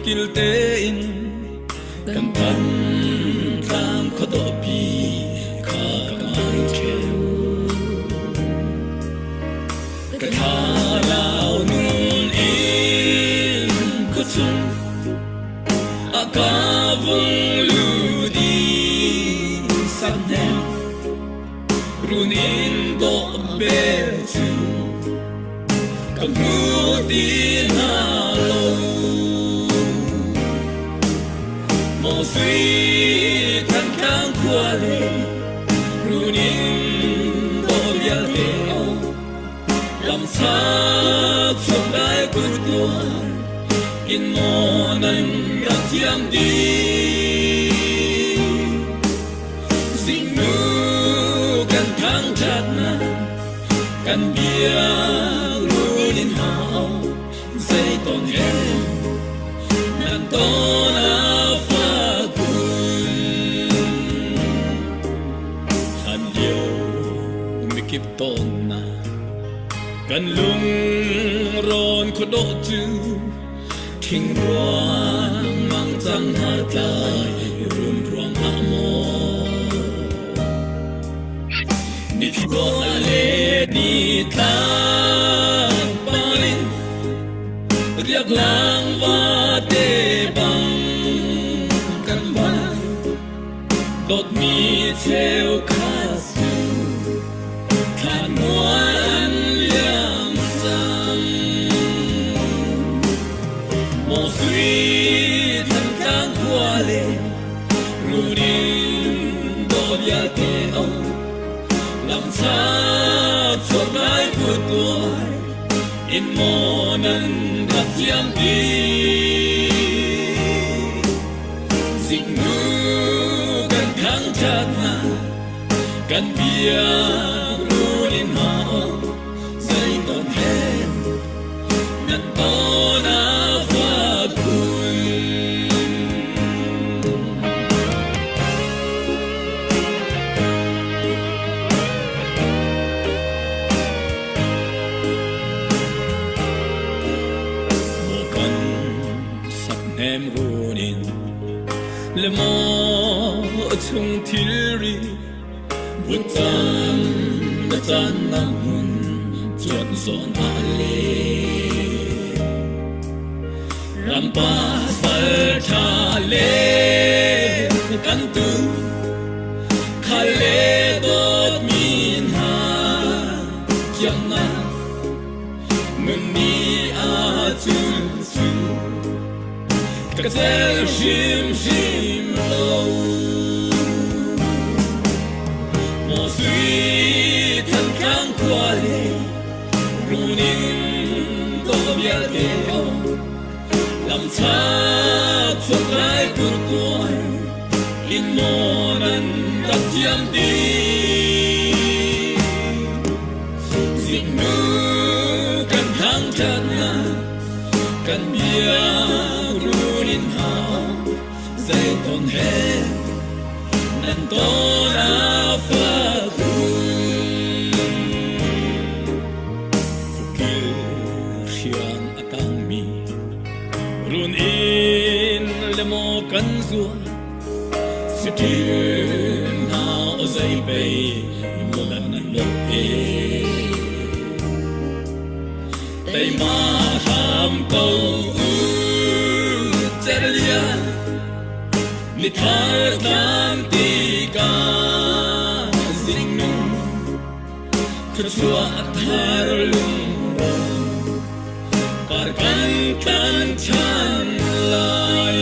Kil tein kan Thantlang khuadawhpi kha ka ngai ṭheo. Ka thlalau nun in khuachung a ka vung lut i sahnem run in dawh bel cu ka hmu ti hna lo. Maw sui Thantlang khua le run in dawh vialte lamsa chuak lai kur tuan in maw nan rak thiam dih. Zingnu kan thangṭhatnak kan bia run in hau zeiton he nan ton a fak kun. Hlan lio mikip tawnnak kan lungrawn khuadawh cu thing ruang mang cang hna tlai run ruang ah maw ni thua le ni tlang parin riak lang va te bang kan van dawtmi cheukhat cu thlan muan liam cang. Maw sui Thantlang khua le Rudin dawh vialte o lamcha chuak lai put tuai in maw nan rak thiam dih. Zingnu kan thangṭhat hna, kan bia rul in hau, zeiton he nan ton a fak khun. Maw kan Saknem run in le maw chung thilri vutcam na caan na hmun cuan zawn ah le rampa sal tha le kan tu khal le dawt mi hna thiamnak Nunni ahcun cu ka tel hrimhrim lo. Maw sui Thantlang khua le Runin dawh vialte lamchak chuak lai kurkuai in maw nan rak thiam dih. Zingnu kan thangṭhatnak kan bia run in hau zeiton he nan ton a fak Kil hriang a tangmi run in le maw kan zual Siṭil hna aw zei pei mulan an lawh e. Teima hram ko u cerlian mithar tlang ti ka zingnu thluachuah thar lungro par kan tlan ṭhan lai.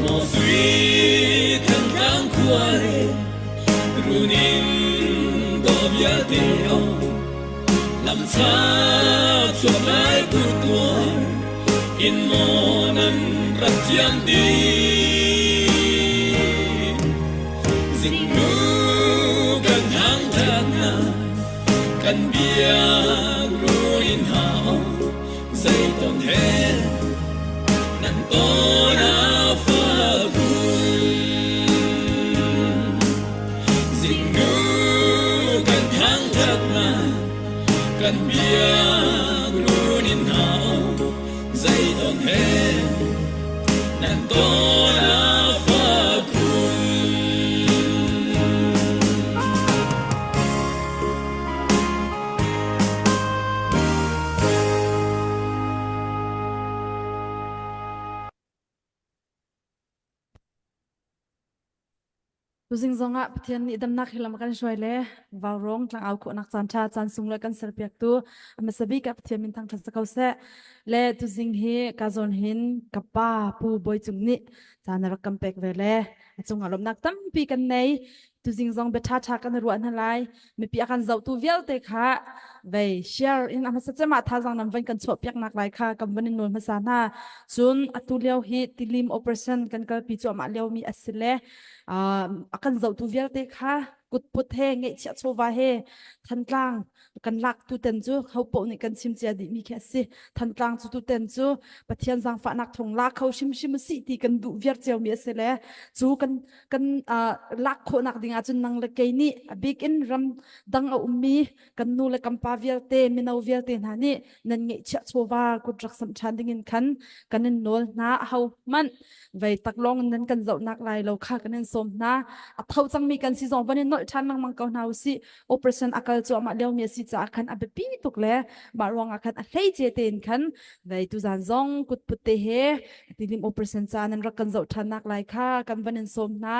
Maw sui Thantlang khua le Runin dawh vialte o lamcha chuak lai kurtuar in maw nan rak thiam dih. Zingnu kan thangṭhatnak kan bia ruin hau zeiton he nan ton a fak Zingnu kan thangṭhatnak kan bia ruin hau zeiton Tuzing zongah Pathian nih damnak hi lam a kan hruai le vaurawng tlangau khawhnak caan ṭha caan sung le kan serpiak tu a hmasa bik ah Pathian min thangṭhat si ko seh. Le tuzing hi ka zawn hin ka pa Pu Bawi Cung nih caan a rak kan pek ve le a cungah lawmhnak tampi kan nei. Tuzing zong bia ṭhaṭha kan i ruah hna lai. Mipi a kan zohtu vialte kha vei share in a hmasa cem ah thazaang nan van kan chuah piaknak lai kha kan van in nawl hmasa hna. Cun atu lio hi tilim operation kan kalpi cuahmah liomi a si le a kan zohtu vialte kha kutput he ngeihchiah chawva he Thantlang kan lak tuten cu hopoh nih kan chim cia dihmi khi a si. Thantlang cu tuten cu Pathian zaangfahnak thawng la kho hrimhrim usih ti kan duh viar ciomi a si le cu kan kan lak khawhnak ding ahcun nang le kei nih a bik in ram dang a ummi kan nu le kan pa vialte mino vialte hna nih nan ngeihchiah chawva kut rak samh ṭhan ding in khan kan in nawl hna a ho hmanh vei taklawng in nan kan zohnak lai lo kha kan in sawm hna a tho cangmi kan si zong van in nolh ṭhan lengmang ko hna usih operation a kal cuahmah liomi a si caah khan a biapi tuk le mah ruangah khan a hleice tein khan vei tuzan zong kutput te he tilim operation ca nan rak kan zoh ṭhannak lai kha kan van in sawm hna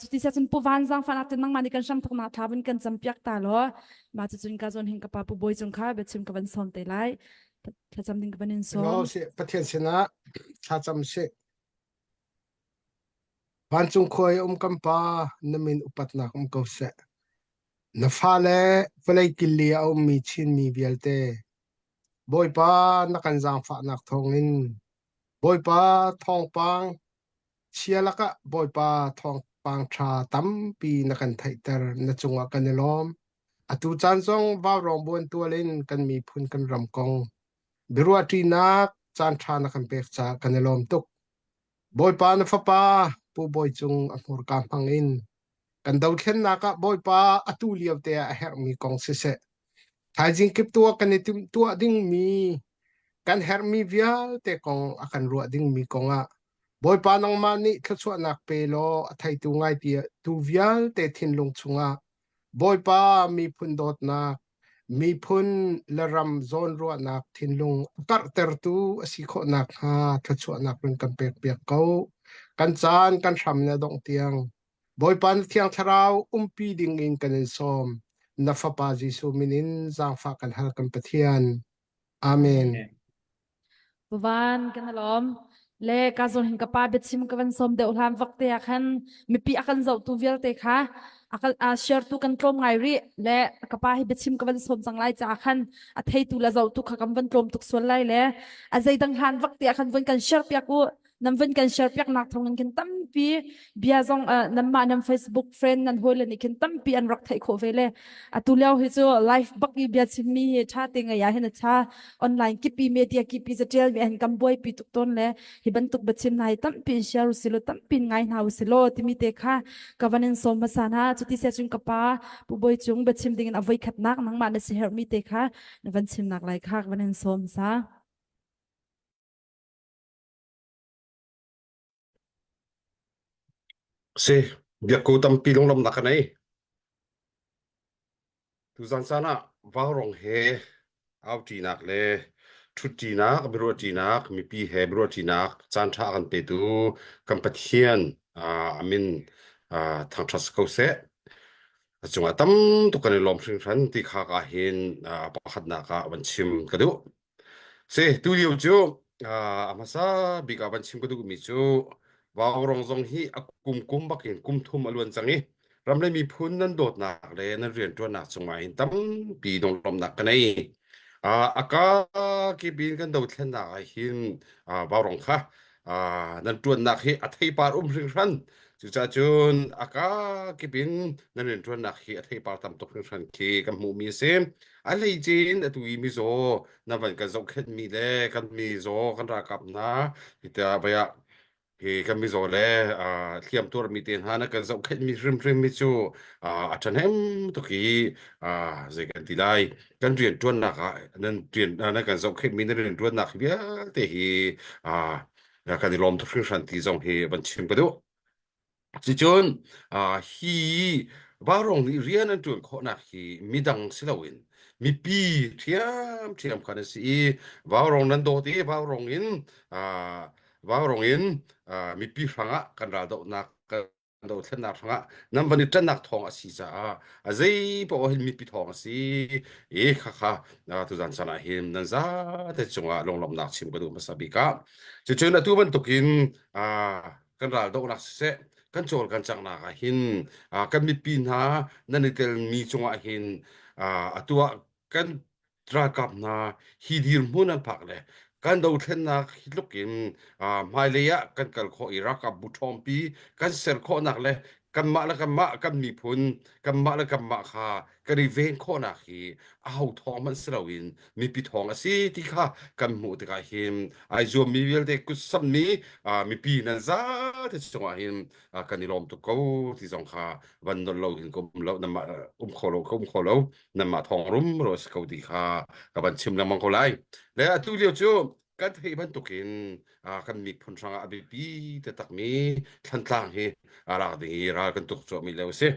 cuti sia cun pu van zangfahnak te nangmah nih kan hram thoknak thla vun kan campiak ta law mah cucun ka zawn hin ka pa pu bawi cung kha biachim ka van sawm te lai thlacam ding ka van in sawm Pathian sinah thlacam sih Vancung khua i um kan Pa, na min upatnak um ko seh. Na fale vawlei killi a ummi Chinmi vialte, Bawipa na kan zaangfahnak thawngin, Bawipa thawngpang chia lakah Bawipa thawngpang ṭha tampi na kan theihter, na cungah kan i lawm. Atu caan zong vaurawng buantual in kan miphun kan ram kong biaruahṭinak caanṭha na kan pek caah kan i lawm tuk. Bawipa na fapa Pu Bawi Cung a hmurka hmang in kan dothlennak ah Bawipa atu lio te ah a herhmi kong siseh, thaizing kip tuah kan i timhtuah dingmi kan herhmi vialte kong a kan ruah dingmi kong ah Bawipa nangmah nih thluachuahnak pe law a theitu ngai tu vialte thinlung chungah Bawipa miphun dawtnak miphun le ram zawnruahnak thinlung a karhtertu a si khawh nakhnga thluachuahnak run kan pekpiak ko. Kan caan kan hram le dongh tiang Bawipa na Thiang Thlarau umpi dingin kan in sawm. Na Fapa Jesuh min in zaangfah kan hal kan Pathian. Amen. Van kan alawm. Le ka zawn hin ka pa biachim ka van sawm deuh hlan vak te ah khan mipi a kan zohtu vialte kha a kan a share tu kan tlawm ngai rih le ka pa hi biachim ka van sawm cang lai caah khan a theitu le zohtu kha kan van tlawm tuk sual lai le a zeidang hlan vak te ah khan vun kan share piak u nan vun kan share piak nak thawng in khin tampi bia zong nanmah nan Facebook friend nan hawi le nih khin tampi an rak theih khawh ve le atu lio hi cu live bak i bia chimmi hi tha te ngai ah hin a tha online kipi media kipi zatial mi hin kan buaipi tuk tawn le hi bantuk biachim hna hi tampi in share usilo tampi in ngai hna usilo timi te kha ka van in sawm hmasa hna cuti sia cun ka pa pu bawi cung biachim ding in a voi khatnak nangmah na si herhmi te kha na van chimnak lai kha ka van in sawm hmasa. Si, biakku tampi lunglawmhnak ka nei. Tuzan caan ah vaurong he auṭinak le ṭhutṭinak, biaruahṭinak, mipi he biaruahṭinak caanṭha a kan petu kan Pathian a min thangṭhat si ko seh. A cungah tam tuk kan i lawm hringhran ti kha ka hin pakhatnak ah van chim ka duh. Si, tulio cu a hmasa bik ah van chim ka duhmi cu Vaurawng zong hi a kum kum bakin kum thum a luan cang i ram le miphun nan dawtnak le nan rianṭuannak cungah hin tampi lunglawmhnak ka nei. A ka kip in kan dothlennak ah hin Vaurawng kha nan ṭuannak hi a theipar um hringhran. Cucaah cun a ka kip in nan rianṭuannak hi a theipar tam tuk hringhran khi kan hmuhmi a si. A hleice in atu i mizaw na van kan zohkhenhmi le kan mizaw kan ralkap hna hitiah vai ah hi kan mizaw le hliam tuarmi te hna na kan zohkhenhmi hrimhrim hi cu a ṭhahnem tuk i zei kan ti lai kan rianṭuannak ah nan rian nan kan zohkhenhmi nan rianṭuannak vialte hi kan i lawm tuk hringhran ti zong hi van chim ka duh. Cucun hi vaurawng nih rian an ṭuan khawhnak hi midang si loin mipi ṭhiamṭhiam khan a si i vaurawng nan dawt i vaurawng in vaurawng in mipi hrangah kan raldohnak kan dothlennak hrangah nan van i ṭannak thawng a si caah a zei paoh hin mipi thawng a si i khakha tuzan caan ah hin nan zate cungah lunglawmhnak chim ka duh hmasa bik ah. Cucun atu bantukin kan ral dohnak siseh kan cawl kan canghnak ah hin kan mipi hna nan i telmi cungah hin atu ah kan ralkap hna hi dirhmun an phak le kan dothlennak hi tluk in hmailei ah kan kal khawh i ralkap bu ṭhawngpi kan ser khawhnak le kanmah le kanmah kan miphun kanmah le kanmah kha kan i ven khawhnak hi aho thawng hmanh si loin mipi thawng a si ti kha kan hmuh tikah hin ai zuammi vialte kutsammi mipi nan zate cungah hin kan i lawm tuk ko ti zong kha van nolh lo hin ka um lo nanmah um kho lo ka um kho lo nanmah thawng rumro a si ko ti kha ka van chim lengmang ko lai. Le atu lio cu kan theih bantukin kan miphun hrangah a biapi taktakmi Thlantlang hi a lak ding i ral kan tuk cuahmi lio a si.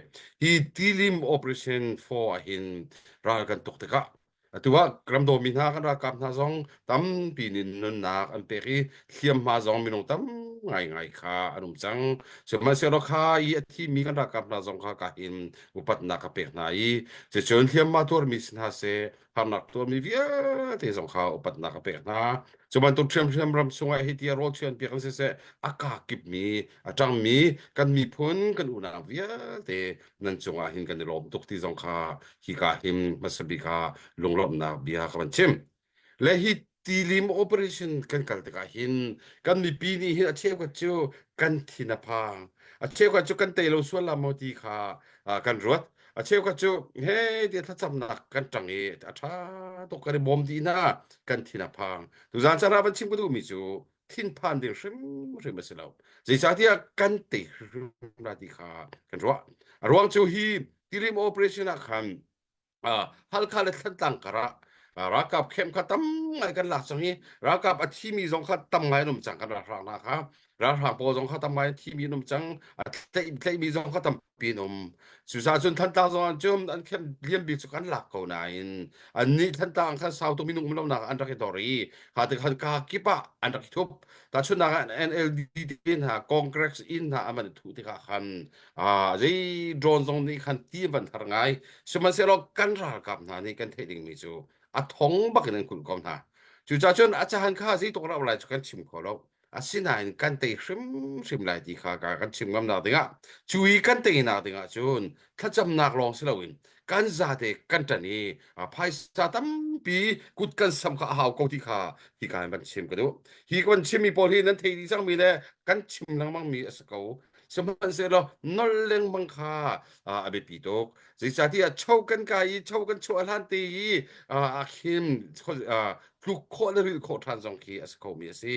Hi Tilim Operation 4 ah hin ral kan tuk tikah atu ah ramdawmi hna kan ralkap hna zong tampi nih nunnak an pek i hliamhma zong minung tam ngaingai kha an um cang. Sihmanhsehlaw kha i a thimi kan ralkap hna zong kha ka hin upatnak ka pek hna i cucun hliamhma tuarmi si hna seh harnak tuarmi vialte zong kha upatnak ka pek hna. Cu bantuk ṭhiamṭhiam ram chungah hi tia rawl chuan piak an siseh a kaa kipmi a ṭangmi kan miphun kan unau vialte nan cungah hin kan i lawm tuk ti zong kha hika hin hmasa bik ah lunglawmhnak bia ka van chim. Le hi tilim operation kan kal tikah hin kan mipi nih hin a cheukhat cu kan thin a phang. A cheukhat cu kan tei lo sual la maw ti kha kan ruat. A cheukhat cu he ti thlacamnak kan ṭang i a ṭha tuk kan i bawm dih hna kan thin a phang. Tuzaan caan ah van chim ka duhmi cu thinphan ding hrimhrim a si lo. Zeicahtiah kan tei hrimhrim la ti kha kan ruah. A ruang cu hi tilim operation ah khan Halkha le Thantlang karah ralkap khem kha tam ngai kan lak cang i ralkap a thimi zong kha tam ngai an um cang kan ralhrang hna kha ralhrang pawl zong kha tam ngai an thimi an um cang a tlaihmi zong kha tampi an um cucaah cun Thantlang zong ah cun an khem liam bik cu kan lak ko nain annih Thantlang khan sautu minung um lonak an rak i dor i kha ti khan ka kip ah an rak i thup tahchunhnak ah NLD te hna Congress inn hna an van i thuh tikah khan zei drone zong nih khan ti van har ngai sihmanhsehlaw kan ralkap hna nih kan theih dingmi cu a thong bak in an kulh ko hna cucaah cun a cahan kha zeitluk rauh lai cu kan chim kho lo asinain kan tei hrimhrim lai ti kha kan chim ngam nak dingah cu i kan tei nak dingah cun thlacamnak lawng si loin kan zate kan ṭan i phaisa tampi kut kan sam kha a hau ko ti kha hi ka in van chim ka duh hi ka van chimmi pawl hi nan thei dih cangmi le kan chim lengmang mi a si ko Sihmanhsehlaw nol lengmang kha a biapi tuk. Zeicahtiah cho kan kai i cho kan chuah hlan te i a khim tluk khawh le rilh khawh ṭhan zong khi a si khomi a si.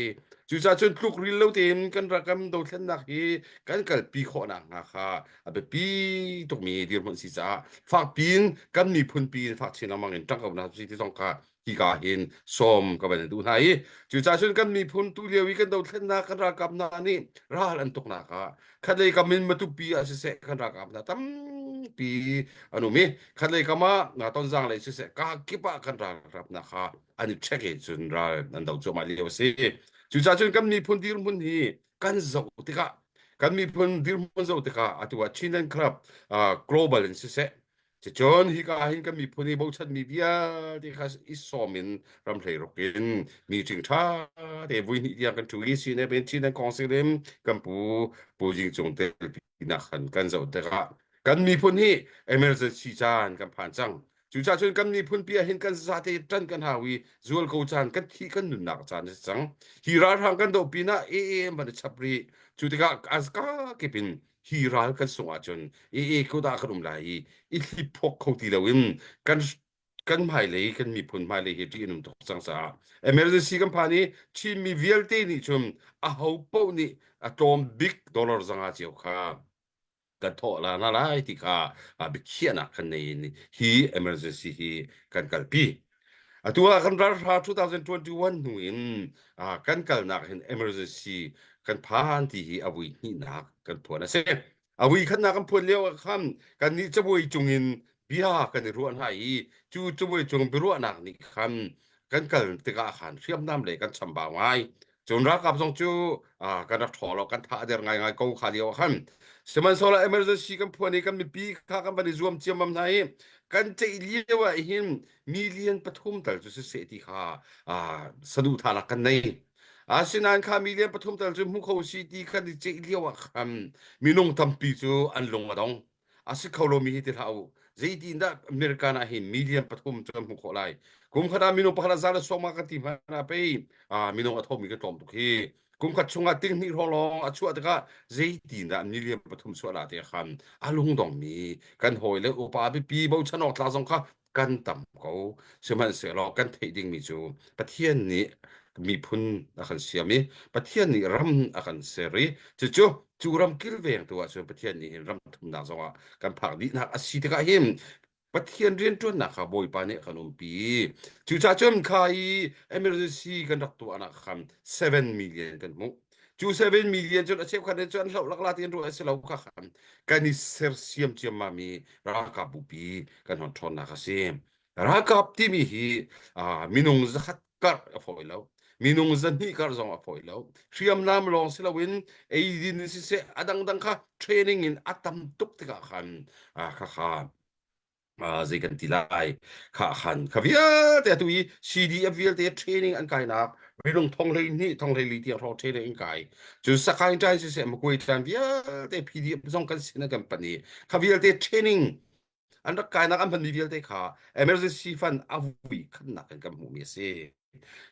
Cucaah cun tluk ril lo tein kan rakam dothlennak hi kan kalpi khawh nakhnga kha a biapi tukmi dirhmun si caah fakpi in kan miphun pi in fak chin lengmang in ṭang ko hna usih ti zong kha hika hin sawm ka van duh hna i cucaah cun kan miphun tu lio i kan dothlennak kan ralkap hna nih ral an tuknak ah khatlei kam in Matupi ah siseh kan ralkap hna tampi an um i khatlei kam ah nga Tonzang lei siseh ka kip ah kan ralkap hna kha an i check i cun ral an do cuahmah lio a si. Cucaah cun kan miphun dirhmun hi kan zoh tikah kan miphun dirhmun zoh tikah atu ah Chinland Club uh, global in siseh Cucun hika ah hin kan miphun i bochanmi vialte kha i sawm in ramhlei ruk in meeting ṭha te vui hnih tiang kan ṭhu i CNF in Chin and Council in kan pu Pu Jing Cung telpinak khan kan zoh tikah kan miphun hi emergency caan kan phan cang. Cucaah cun kan miphun pi ah hin kan zate ṭan kan hau i zualko caan kan thih kan nunnak caan a si cang. Hi ralhrang kan doh pinah AAM van i chap rih. Cu tikah a kip in hi ral kan sung ahcun i kut ah kan um lai i i hlipphawk kho ti loin kan kan hmailei kan miphun hmailei hi ṭih an um tuk cang caah emergency kan phan i Chinmi vialte nih cun aho paoh nih a tlawm bik dollar 500 cio kha kan thawh la na lai ti kha biakhiahnak kan nei in hi emergency hi kan kalpi. Atu ah kan ralhra 2021 hnu in kan kalnak hin emergency kan phan ti hi a vui hnihnak kan phuan a si. A vui khatnak kan phuan lio ah khan kannih cabuai cung in bia kan i ruah hna i cu cabuai cung biaruahnak nih khan kan kal tikah khan hriamnam le kan chambau ngai. Cun ralkap zong cu kan rak ṭhaw lo, kan tha a der ngaingai ko kha lio ah khan. Sihmanhsehlaw emergency kan phuan i kan mipi kha kan van i zuam ciammam hna i kan ceih lio ah hin million pathum tal cu siseh ti kha saduhthahnak kan nei. Asinain kha million pathum tal cu hmu kho si ti kan i ceih lio ah khan minung tampi cu an lung a dong. A si kho lomi hi ti hlah u. Zeitin dah American ah hin million pathum cu kan hmuh khawh lai. Kum khat ah minung pakhat a za le sawm ah kan ti hmanh ah pei minung a thomi ka tlawm tuk hi. Kum khat chungah ting hnih hrawng lawng a chuah tikah zeitin dah million pathum chuah la ti khan a lungdongmi kan hawi le upa bipi bochan awk tlak zong kha kan tam ko. Sihmanhsehlaw kan theih dingmi cu Pathian nih miphun a kan siam i Pathian nih ram a kan ser i cucu cu ram kilvengtu ahcun Pathian nih hin ram thumnak zongah kan phak dihnak a si tikah hin Pathian rianṭuannak kha Bawipa nih a kan umpi. Cucaah cun kha i emergency kan rak tuahnak khan 7 million kan hmuh. Cu 7 million cun a cheukhat nih cun an hloh lakla ti an ruah a si lo kha khan kan i sersiam ciammam i ralkap bupi kan hon ṭhawnnak a si. Ralkap timi hi minung zakhat karh a fawi lo. Minung zahnih karh zong a fawi lo. Hriamnam lawng si loin eidin in siseh a dangdang kha training in a tam tuk tikah khan kha kha zei kan ti lai kha khan kha vialte atu i CDF vialte training an kainak minung thong hlei hnih thong hlei li tiang hrawng training an kai cun Sakaing ṭai siseh Makuai ṭan vialte PDF zong kan sin an kan pan i kha vialte training an rak kainak an hmanmi vialte kha emergency fund a vui khatnak in kan hmuhmi a si.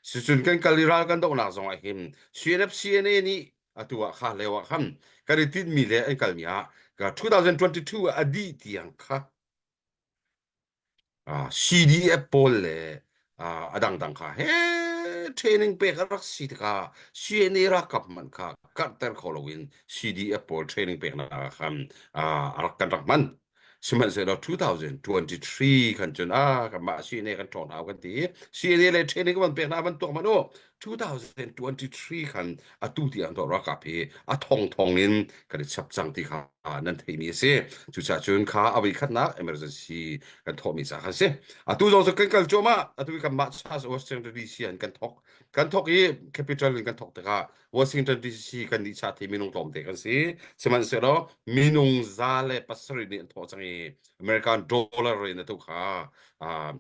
Cucun kan kal i ral kan dohnak zong ah hin CNF CNA nih atu ah kha leo ah khan kan i tinhmi le an kalmi ah 2022 a dih tiang kha CDF pawl le a dangdang kha he training pek a rak si tikah CNA ralkap hmanh kha karhter kho loin CDF pawl training peknak ah khan a rak kan rak hman. Sihmanhsehlaw 2023 khan cun ah kanmah CNA kan ṭhawn hau kan ti i CNA le training kan van pek hna van tuak hmanh u 2023 khan atu tiang to ralkap hi a thongthong in kan i chap cang ti kha nan theimi a si. Cucaah cun kha a voi khatnak emergency kan thawhmi ca khan si. Atu zong cu kan kal cuahmah. Atu i kanmah Charles Washington DC in kan thawk. Kan thawk i capital in kan thawk tikah Washington DC kan nih cha thi minung tlawmte kan si. Sihmanhsehlaw minung 107 nih an thawh cang i American dollar in atu kha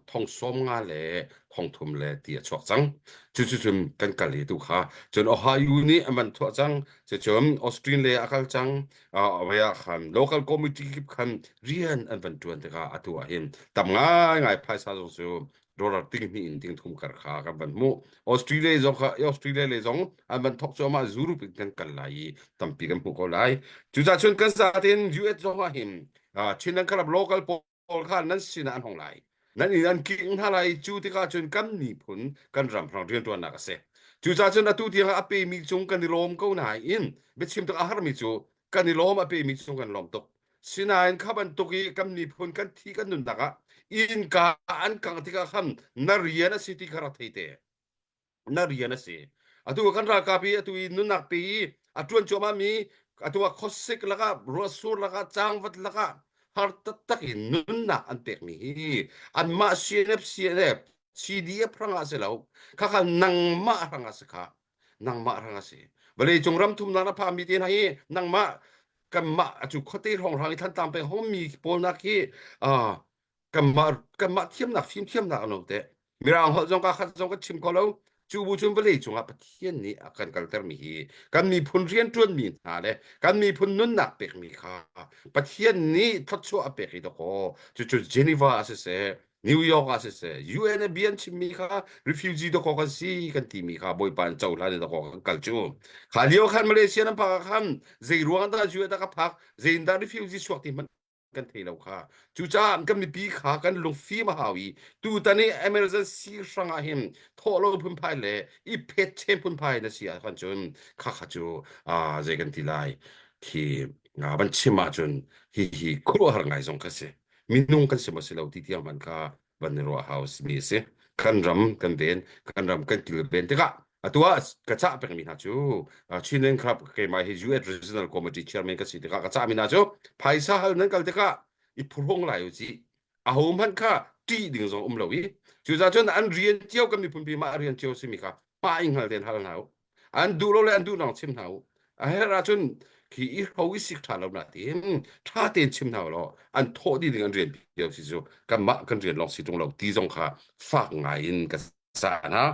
thong sawm nga le thong thum le ti a chuak cang. Cucu cun kan kal i tu kha cun Ohio nih an van thuah cang. Cucun Austin le a kal cang. Awai ah khan local committee kip khan rian an van ṭuan tikah atu ah hin tam ngaingai phaisa zong cu dollar ting hnih in ting thum kar kha kan van hmuh. Australia zong kha Australia le zong an van thok cuahmah Europe in kan kal lai i tampi kan hmuh ko lai. Cucaah cun kan zaten US zong ah hin Chinland Club local pawl kha nan sinah an hong lai. Nan inn an king hna lai cu tikah cun kan miphun kan ram hrang rianṭuannak a si. Cucaah cun atu tiang a pemi cung kan i lawm ko nain biachim tuk a harmi cu kan i lawm a pemi cung kan lawm tuk. Sinain kha bantuk i kan miphun kan thi kan nunnak ah innka an kangh tikah khan na rian a si ti kha rak thei te. Na rian a si. Atu kan ralkap i atu i nunnak pe i a ṭuan cuahmah mi atu ah khuasik lakah ruahsur lakah cangvat lakah har taktak in nunnak an pekmi hi anmah CNF CNF CDF hrangah si lo khakha nangmah hrangah si kha nangmah hrangah si vawleicung ram thumnak na phami te hna hi nangmah kanmah atu khuate hrawnghrang i Thantlang peng homi pawl nak hi kanmah kanmah thiamnak fimthiamnak an um te mirang holh zong ka khat zong kan chim kho lo cu bu cun vawlei cungah Pathian nih a kan kaltermi hi kan miphun rianṭuanmi hna le kan miphun nunnak pekmi kha Pathian nih thluachuah a pek i dakaw cucu Geneva ah siseh New York ah siseh UN a bia an chimmi kha refugee dakaw kan si kan timi kha Bawipa an cohlan i dakaw kan kal cu kha lio khan Malaysia nan phak ah khan zei ruang dah UN ah ka phak zei in dah refugee chuak ti hmanh kan thei lo kha cucaah kan mipi kha kan lungfim a hau i tutan i emergency hrang ah hin thawh lo phunphai le i phet chen phunphai na si ah khan cun kha kha cu zei kan ti lai khi van chim ahcun hi hi khuaruahhar ngai zong kha si minung kan si maw si lo ti tiang hmanh kha van i ruah hau mi a si. Kan ram kan ven, kan ram kan kilven tikah atu ah ka cah pengmi hna cu Chinland Club keimah hi US Regional Committee Chairman ka si tikah ka cahmi hna cu phaisa hal nan kal tikah i phuhrung lai u cih. Aho hmanh kha ṭih ding zong um lo i cucaah cun an rian cio kan miphun pi mah rian cio simi kha pa i hngal tein hal hna u. An duh lo le an duh lawng chim hna u. A herh ahcun Khi i hro i sik ṭha lo na tiin ṭha tein chim hna law an thawh dih ding an rian pi si cu kanmah kan rian lawng si ṭung lo ti zong kha fak ngai in ka cah hna.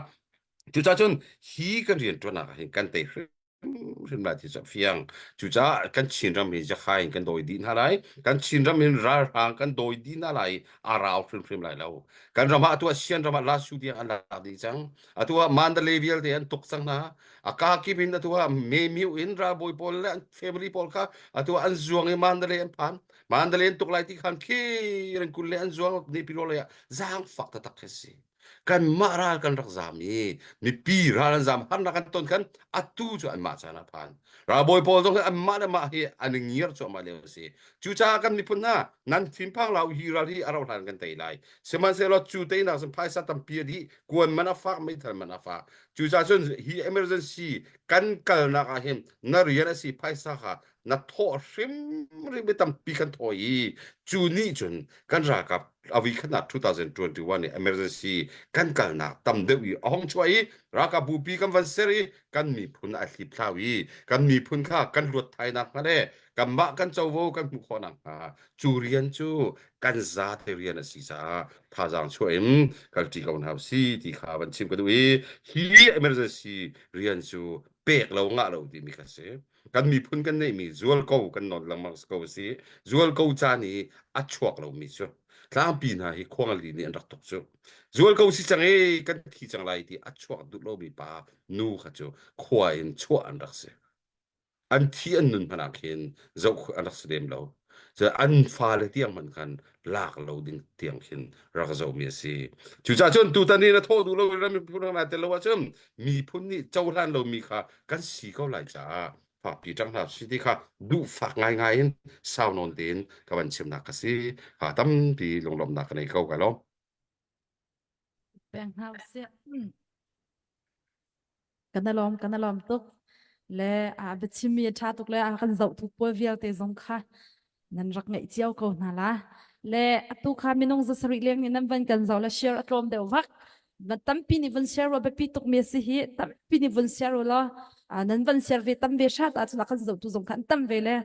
Cucaah cun hi kan rian ṭuannak ah hin kan tei hrimhrim lai ti cu a fiang. Cucaah kan Chinram hi Jakhai in kan dawi dih hna lai. Kan Chinram hin ralhrang kan dawi dih hna lai i a rau hrimhrim lai lo. Kan ram ah atu ah Sian ram ah Lasu tiang an lak dih cang. Atu ah Mandalay vialte an tuk cang hna. A ka kip in atu ah Memyu in ralbawi pawl le an family pawl kha atu ah an zuang i Mandalay an phan. Mandalay an tuk lai ti khan khi an kul le an zuang Nepilo lei ah zaangfak taktak khi si. Kanmah ral kan rak zaam i mipi ral an zaam harnak an ton khan atu cu anmah caan ah phan. Ralbawi pawl zong hi anmah le mah hi an i ngiar cuahmah lio a si. Cucaah kan miphun hna nan thinphang hlah u hi ral hi a rauh hlan kan tei lai. Sihmanhsehlaw cu teinak cun phaisa tampi a dih, kuan man a fak, meithal man a fak. Cucaah cun hi emergency kan kalnak ah hin na rian a si phaisa kha na thawh hrimhrim i tampi kan thawh i cu nih cun kan ralkap a voi khatnak 2021 i emergency kan kalnak tam deuh i a hong chuah i ralkap bupi kan van ser i kan miphun a hliphlau i kan miphun kha kan luat thai nak hnga le kanmah kan covo kan hmuh khawh nak hnga cu rian cu kan zate rian a si caah thazaang chuah in kalṭi ko hna si ti kha van chim ka duh i hi emergency rian cu pek lo ngah lo timi kha si. Kan miphun kan neihmi zualko kan nawl lengmang ko a si. Zualko caan i a chuak lomi cu tlangpi hna hi khuangali nih an rak tuk cu. Zualko si cang i kan thi cang lai ti a chuak duh lomi pa nu kha cu khua in chuah an rak si. An thi an nun hmanh ah khin zoh an rak si lem lo. An fale tiang hmanh khan lak lo ding tiang khin rak zohmi a si. Cucaah cun tutan i na thawh duh lo i ram miphun hna tel lo ahcun miphun nih cohlan lomi kha kan si ko lai caah fakpi ṭang hna si ti kha duhfak ngaingai in sau nawn tein ka van chimnak ka si. Ha tampi lunglawmhnak ka nei ko ka lawm. Peng hna usih. Kan alawm kan alawm tuk le a biachimmi a ṭha tuk le a kan zohtu pawl vialte zong kha nan rak ngaih cio ko hna la. Le atu kha minung 700 leng nih nan van kan zoh le share a tlawm deuh vak. Van tampi nih vun share ro biapi tuk mi a si hi tampi nih vun share u law nan van share ve tam ve hrat ahcun a kan zohtu zong kha an tam ve le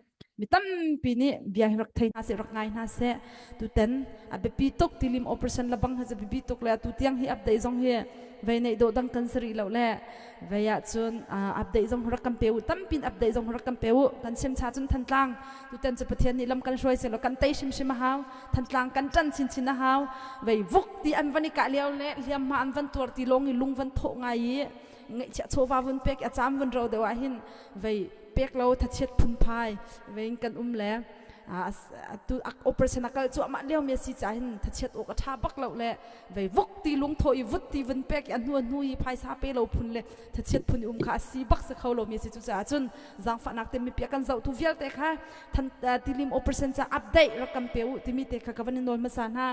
Mi tampi nih bia hi rak thei hna seh, rak ngai hna seh. Tutan a biapi tuk tilim operation lebang hi cu biapi tuk le atu tiang hi update zong hi vei neih dawh dang kan si rih lo le vei ahcun update zong rak kan pe u tampi in update zong rak kan pe u kan sim cha cun Thantlang tutan cu Pathian nih lam kan hruai seh law kan tei hrimhrim a hau Thantlang kan ṭan chinchin a hau vei vuk ti an van i kah lio le hliamhma an van tuar ti lawng i lung van thawh ngai i ngaihchiah chawva vun pek a caam vun ro deuh ah hin vei pek lo thachiat phunphai vein kan um le tu operation a kal cuahmah lio mi a si caah hin thachiat awk a tha bak lo le vei vuk ti lungthaw i vut ti vun pek i a hnu a hnu i phaisa pe lo phun le thachiat phun i um kha a si bak si kho lo mi a si cucaah cun zaangfahnak te mipi a kan zohtu vialte kha than tilim operation ca update rak kan pe u timi te kha ka van i nawl hmasa hna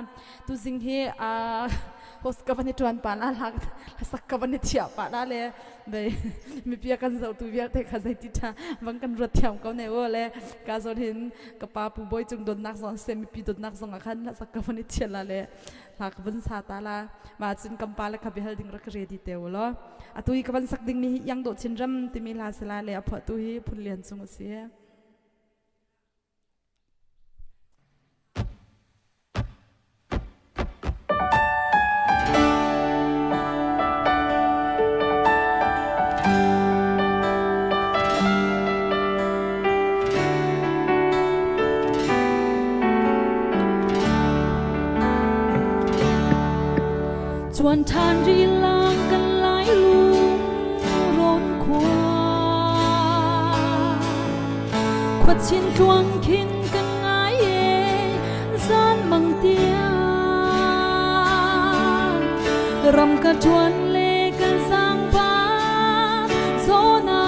tuzing hi host ka van i tuan pa la sak ka van i thiah pa la le Dei mipi a kan zohtu vialte kha zeiti ṭha bang kan ruat thiam ko ne u le ka zawn hin ka pa pu bawi cung dawtnak zong se mipi dawtnak zong ah khan sak ka van i thial la le hla ka van sa ta la ma cun kan pa le kha biahal ding rak ready te u law atu hi ka van sak ding mi hi Iang Dawh Chinram timi hla sila le a phuahtu hi Phun Lian Cung a si. Chuan ṭhan rilang kan lai lung rawn khua Khuachin tluang khin kan ngai e zan mang tiang ram ka ṭuan le ka zaangba zona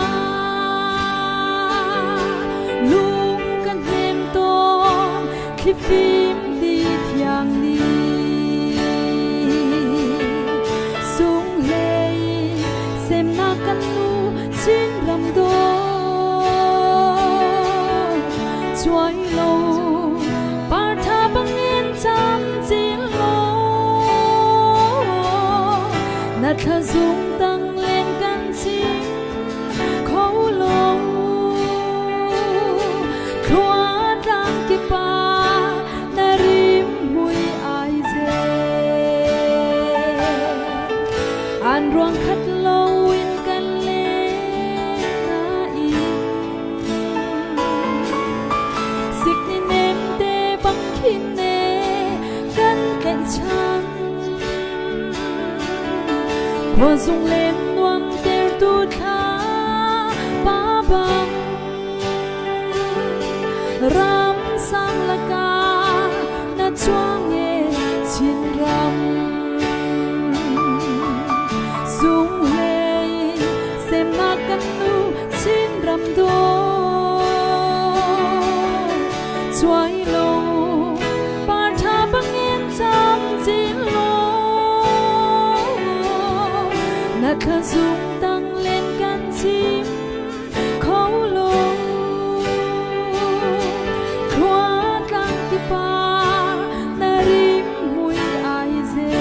lung ka hnem tawn thlifim ti thiang ni sung hlei semnak kan nu Chin ram dawt Chuai lo partha bangin cam cin lo na thla zung tang len kan chim kho lo. Khuazung len nuam tertu thla pa bang ram sang lakah na chuang e Chinram sung hlei semnak kan nu Chinram do chuai lo par tha bangin cham chin lo na thla zung tang len kan chim kho lo khua tlang ki pa na rim mui ai ze.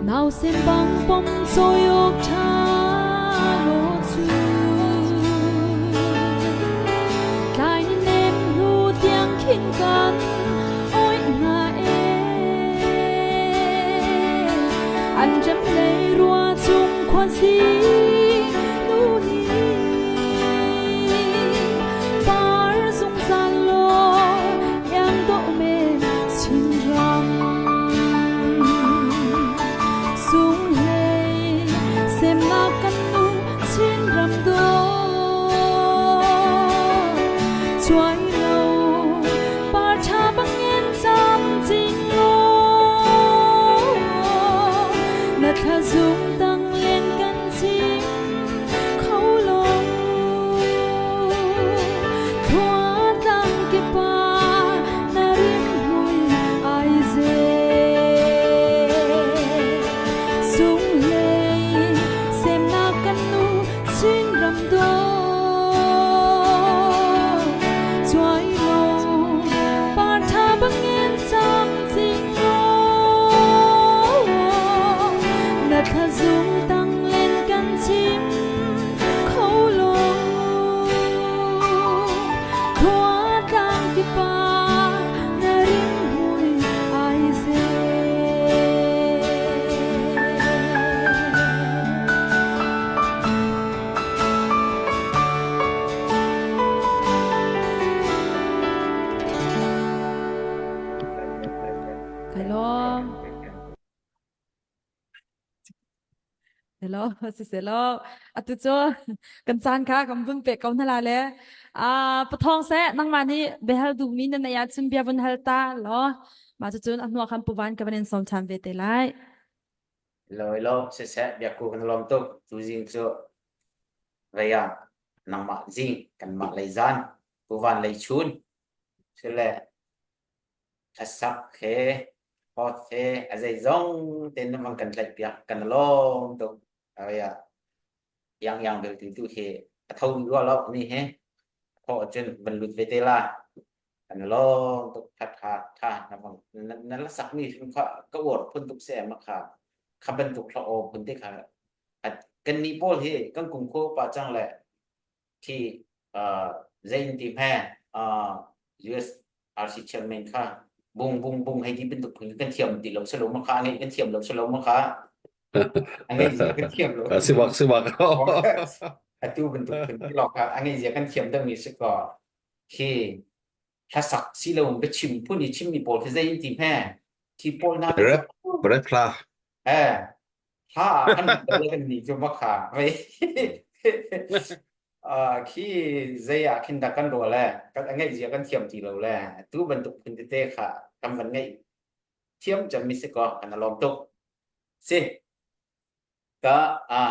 Nausen bang pom soyok tha lo chu Tlai ni nem hnu tiang khin kan oi nga e An rem lei rua chung khua si nu hi Par zungzal lo iang do men Chinram Sung hlei semnak kan nu Chinram do Chuai lo par tha bangin cham ching lo Na thla zung tang len kan chim kho lo Khua tlang ki pa na rim hui ai ze Sung hlei semnak kan nu Chinram do Chuai lo par tha bangin cham ching lo Na thla zung tang len kan chim kho lo Khua tlang ki pa na rim mui ai ze. Kai lawm. Hello, siselaw atu cu kan caan kha kan vun pe ko hna la le. Ah pathawng seh nangmah nih biahal duhmi na neih ahcun bia vun hal ta law mah cucun a hnuah khan puvan ka van in sawm ṭhan ve te lai. Loi lo siseh biakku kan lawm tuk tuzing cu vei ah nangmah zing kanmah lei zan puvan lei chun sile hlasak he hot he a zeizong tein na van kan tlaih piak kan lawm tuk vei ah yang yang belte tu hi a tho rua lo ni he tho cun van lut ve te la kan lawm tuk tha tha tha na van na la sak mi kha ka uar phun tuk se ma kha kha bantuk thla aw phun te kha kan ni pawl hi kan kum kho pa chang le khi zei in ti hme US RC chairman kha bung bung bung hei ti bantuk phun kan thiam ti lo selo ma kha ngai kan thiam lo selo ma kha angai zia kan thiam lo Sibak sibak. Atu bantuk phun ti lo kha angai zia kan thiam deuh mi si ko khi hlasak si lo biachim phun i chimmi pawl khi zei in ti hme thi pawl na Rap rap hla. Eh hla an kan ni cu ma kha vei khi zei ah khin dah kan ruah le kan ngeih zia kan thiam ti lo le tu bantuk phun tete kha kan van ngeih thiam cem mi si ko kan lawm tuk si ka a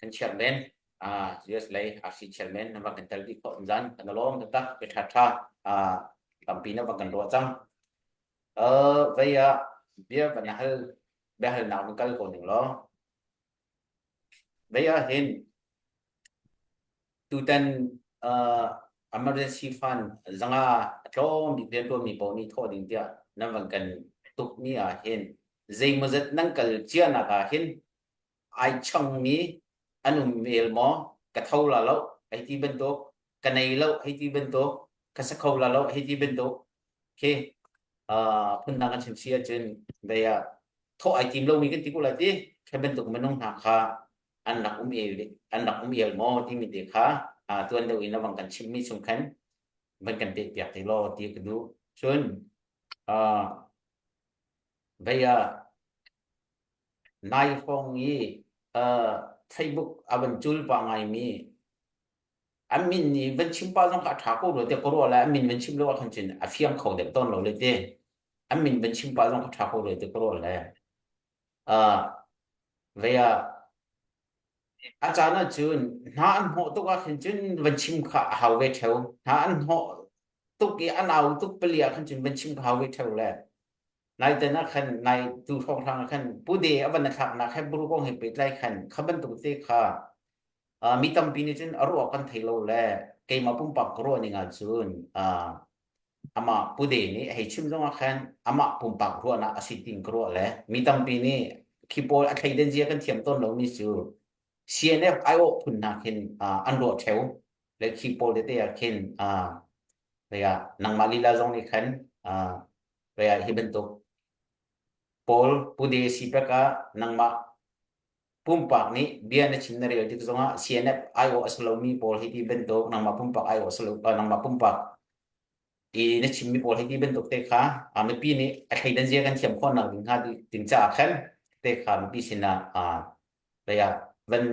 kan chairman a US lei RC chairman na va kan tel di kho zan kan lawm tak pe tha tha a tampi na va kan ruah cang uh vei ah bia van hal bia hal nak kal ko ning law Vei ah hin tutan uh, emergency fund zanga a tlawm bik riantuanmi paoh nih thawh ding tiah nan van kan tuk ni ah hin zeimawzat nan kal cia nak ah hin ai changmi an um el maw ka tho la lo ai ti bantuk. Ka nei lo hei ti bantuk, ka sa kho la lo hei ti bantuk khi phundang kan chim si ahcun dei ah thawh ai tim lomi kan ti ko lai ti khi bantuk minung hna kha an rak um el an rak um el maw timi te kha tuan deuh in a vang kan chimmi chung khan van kan peh piak te law ti ka duh. Cun vei ah nai hrawng i Facebook a van cul pa ngaimi an min nih van chim pa zong kha a ṭha ko rua tiah ka ruah le an min van chim lo ahkhan cun a fiang kho deuh tawn lo le ti an min van chim pa zong kha ṭha ko rua tiah ka ruah le vei ah a caan ah cun hna an hnawh tuk ah khin cun van chim kha a hau ve ṭheo hna an hnawh tuk i an au tuk pali ah khan cun van chim kha hau ve ṭheo le Naiten ah khan nai tu hrawnghrang ah khan Pude a van a thlaknak he buru kong he pehtlai khan kha bantuk te kha mi tampi nih cun a ruah kan thei lo le keimah pumpak ka ruah ning ahcun amah Pude nih hei chim zong ah khan amah pumpak ruahnak a si tiin ka ruah le mi tampi nih khi pawl a thleidan zia kan thiam tawn lomi cu CNF aiawh phun hna khin an ruah ṭheo le khi pawl tete ah khin nangmah lila zong nih khan hi bantuk pawl Pude sipek ah nangmah pumpak nih bia na chim na rel tik zongah CNF aiawh a si lomi pawl hi ti bantuk nangmah pumpak aiawh a si lo nangmah pumpak i na chimmi pawl hi ti bantuk te kha mipi nih a thleidan zia kan thiam khawh nak ding hnga ding caah khan te kha mipi sinah van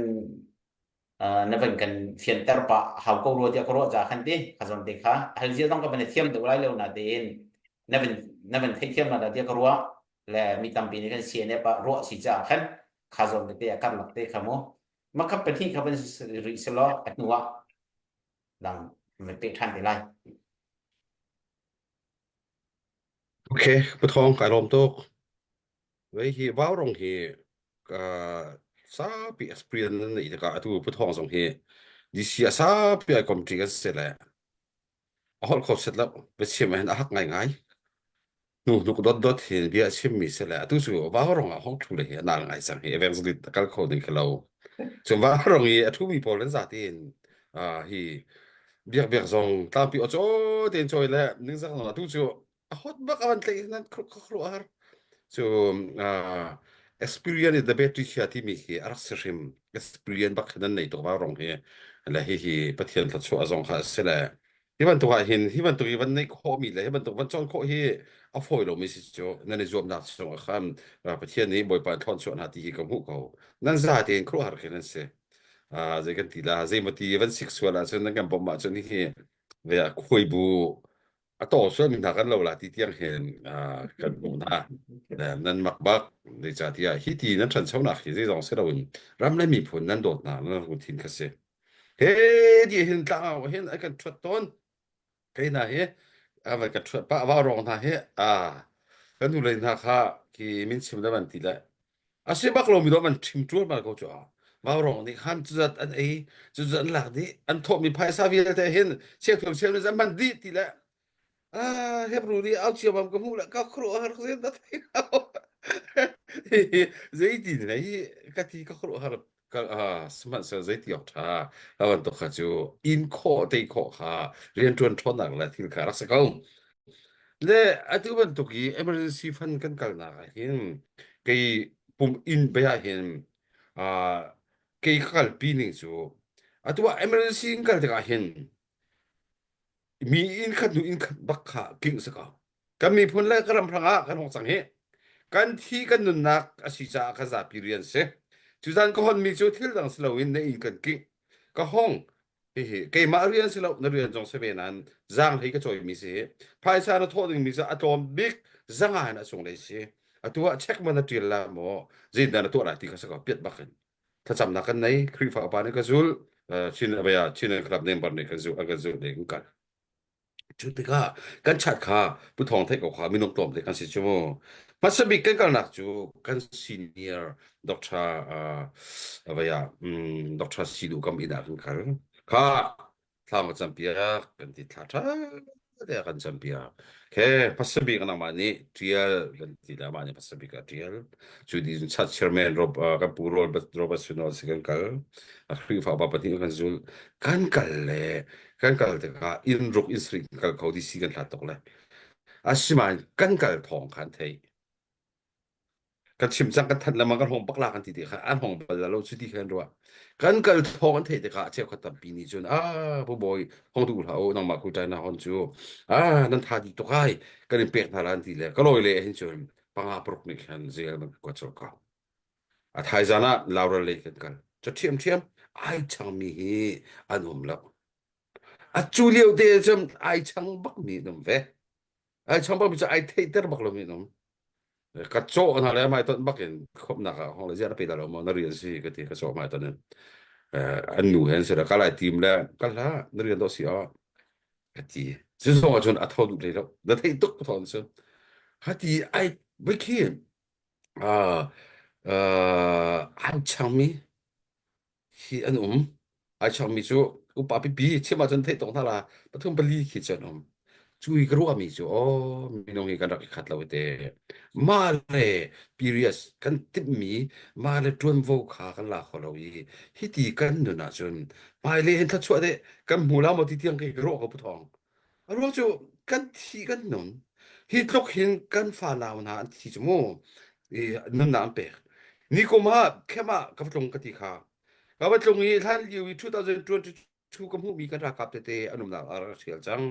na van kan fianter pah hau ko rua tiah ka ruah caah khan ti kha zawn te kha hal zia zong ka van i thiam deuh lai lo na tein na van na van theihthiam la dah tiah ka ruah le mi tampi nih kan CNF ah ruah si caah khan kha zawn tete a karlak te kha mu makap pahnih kha van rih selaw a hnu ah dang van peh ṭhan te lai. Okay, pathong kai lawm tuk. Vei hi vaurong hi saupi experience nan neih tikah atu Puthawng zong hi DC a saupi ai komṭi kan si le a holh kho set lo biachim ah hin a hak ngaingai. Hnu hnuk dot dot hin bia a chimmi si le atu cu vaurong ah hong ṭhu le hi a nal ngai cang hi evangelist a kal kho ding khi lo. Cun vaurong i a ṭhumi pawl an zati in hi biak biak zong tlangpi aw caw tein cawi le ningzak zong atu cu a hot bak a van tlaih nan khuaruah har cu experience is the best teacher timi khi a rak si hrim experience bak nan nei tuk va rong hi le hi hi pathian thluachuah zong kha a si le hi bantuk ah hin hi bantuk i van neih khawh mi le hi bantuk van cawn khawh hi a fawi lomi si cu nan i zuamnak chung ah khan pathian nih bawipa thlawn chuah hna ti hi ka hmuh ko nan za tein khuaruahhar khi nan si zei kan ti la zei mati van sik sual ahcun nan kan bawmh ahcun hi ve khuai bu a taw sualmi hna kan lo la ti tiang hin kan hmuh hna. Nan mak bak zeicahtiah hi ti nan ṭhanchonak hi zeizong si loin ram le miphun nan dawtnak nan lungthin kha si. He ti hin tlangau hin a kan ṭhuat tawn. Kei hna hi a van ka ṭhuat pah va rong hna hi a kan nu lei hna kha khi min chim le van ti le a si bak lomi dawh man ṭhim ṭual mal ko cu a vaurong nih khan cuzat an ei cuzat an lak dih an thawhmi phaisa vialte hin chiakthum cheu nih an hman dih ti le ah Hebrew nih au ciamam ka hmuh le ka khuaruahhar zen da thei lo zeitin hei ka ti ka khuaruahhar ka sihmanhsehlaw zeiti awk ṭha a bantuk kha cu in khawh te khawh kha rianṭuan ṭhawnnak le thil kha rak si ko Le atu bantuk i emergency fund kan kalnak ah hin kei pum inn bei ah hin uh, kei ka kalpi ning cu atu ah emergency in kal tikah hin mi inn khat hnu inn khat bak kha king si ko. Kan miphun le kan ram hrang ah kan hong cang hi. Kan thi kan nunnak a si caah kan zapi rian si. Cu zan ka hon mi cu thil dang si loin na inn kan king. Ka hong Hihi keimah rian si lo na rian zong si ve nain zaanghlei ka cawimi si hi phaisa na thawh dingmi cu a tlawm bik zanga in a cunglei si atu ah check man na ṭial la maw zeidah na tuah lai ti kha si ko piat bak in thlacamnak kan nei Khrihfa upa nih ka zul Chin abaya Chin Club member nih kan zul an kan zul ding kan Cu tikah kan chat kha Pu Thawng theih ko kha minung tlawmte kan si cu mu. Hmasa bik kan kalnak cu kan senior Dr. Uh, vaya um, Dr. Sidu kam inn ah kan kal. Kha thla ka campiak kan ti thla ṭha. Te a kan campiak. Khe pasabik nangmah nih ṭial kan ti le amah nih pasabik a ṭial. Cu ti cun chat chairman Rob, uh, kan pu Robert, Robert Sunol si kan kal. A Khrihfa upa pahnih kan zul. Kan kal le kan kal tikah inn ruk inn sarih kan kal kho DC kan hlat tuk le. Asinain kan kal thawng khan thei. Kan chim cang kan thanh lengmang kan hong bak la kan ti ti kha an hong bal lo cu ti khan ruah. Kan kal thawng an theih tikah cheukhat tampi nih cun ah pu bawi hong duh hlah u nangmah ku ṭai na hon cu ah nan tha dih tuk ai kan in pek hna la an ti le ka lawi le hin cun panga paruk nih khan zel man kuat colh ko. A thaizan ah Laurel lei kan kal. Cu ṭhiamṭhiam ai changmi hi an um lo. A cu lio te cun ai chang bakmi an um ve. Ai chang bakmi cu ai theihter bak lomi an um. Ka cawh hna le hmai ton bak in khawmhnak ah hong le ziah na pe dah lo maw na rian si ka ti ka cawh hmai ton in. Eh, an nu he an si le ka lai tim le ka hlah na rian dawh si ah ka ti. Cu zong ah cun a tho duh hlei lo. Na theih tuk ka thawn cu. Hati ai bikhi ah uh, ai changmi hi an um. Ai changmi cu upa pipi chim ahcun theih tawk hna la pathum pali khi cu an um. Cu i ka ruahmi cu aw minung hi kan rak i khat lo te. Mah le periods kan timhmi mah le ṭuanvo kha kan la kho lo i hiti kan nun ahcun hmailei hin thluachuah deh kan hmu la maw ti tiang khi ka ruah ko pu thawng. A ruang cu kan thi kan nun. Hi tluk hin kan fanau hna an thi cu mu i nunnak an pek. Nikum ah khem ah ka va tlung ka ti kha. Ka va tlung i hlan lio i 2022 ka hmuhmi kan ralkap tete an umnak ah rak ṭhial cang.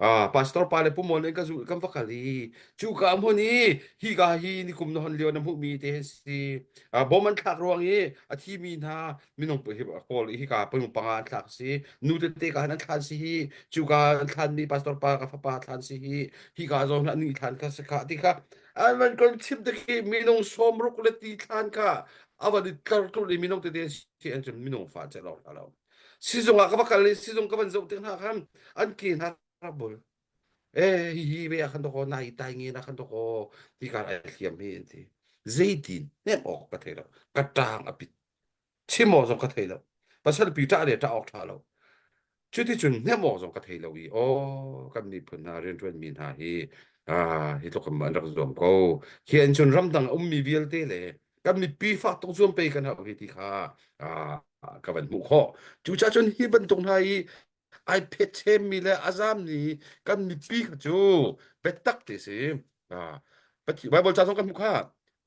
Ah, pastor pa le pumon in ka zul kan va kal i cu ka hmun i hi ka hi nikum na hon lio na hmuhmi te hin si. Ah, bom an thlak ruang i a thimi hna minung hi kawl hi ka minung panga an thlak si nu tete ka an thlan si hi cu ka an thlan mi pastor pa ka fapa thlan si hi hi ka zong na ni thlan ka se kha ti kha an van kon chim te khi minung sawmruk le ti thlan kha avan i tlar tul i minung tete si an cun minung fa che lo lo sizung ah ka va kal i sizung ka van zoh te hna khan an ke hna rak bul e hi hi ve khan to ko nai tai nge na khan to ko ti ka ai hliam hi an ti zeitin hnem awk ka thei lo ka tang a pit chim awk zong ka thei lo pasal pi ṭah le ṭah awk ṭha lo cuticun hnem awk zong ka thei lo i aw kan miphun hna rianṭuan mi hna hi ah hi tluk in an rak zuam ko hi an cun ramdang a ummi vialte le kan mipi fak tuk zuam pe kan hau hi ti kha ah ka van hmuh khawh cucaah cun hi bantuk hna hi ai phetchemmi le a zammi kan mipi kha cu biatak ti si. Ah, Pathian Bible ca zong kan hmuh kha.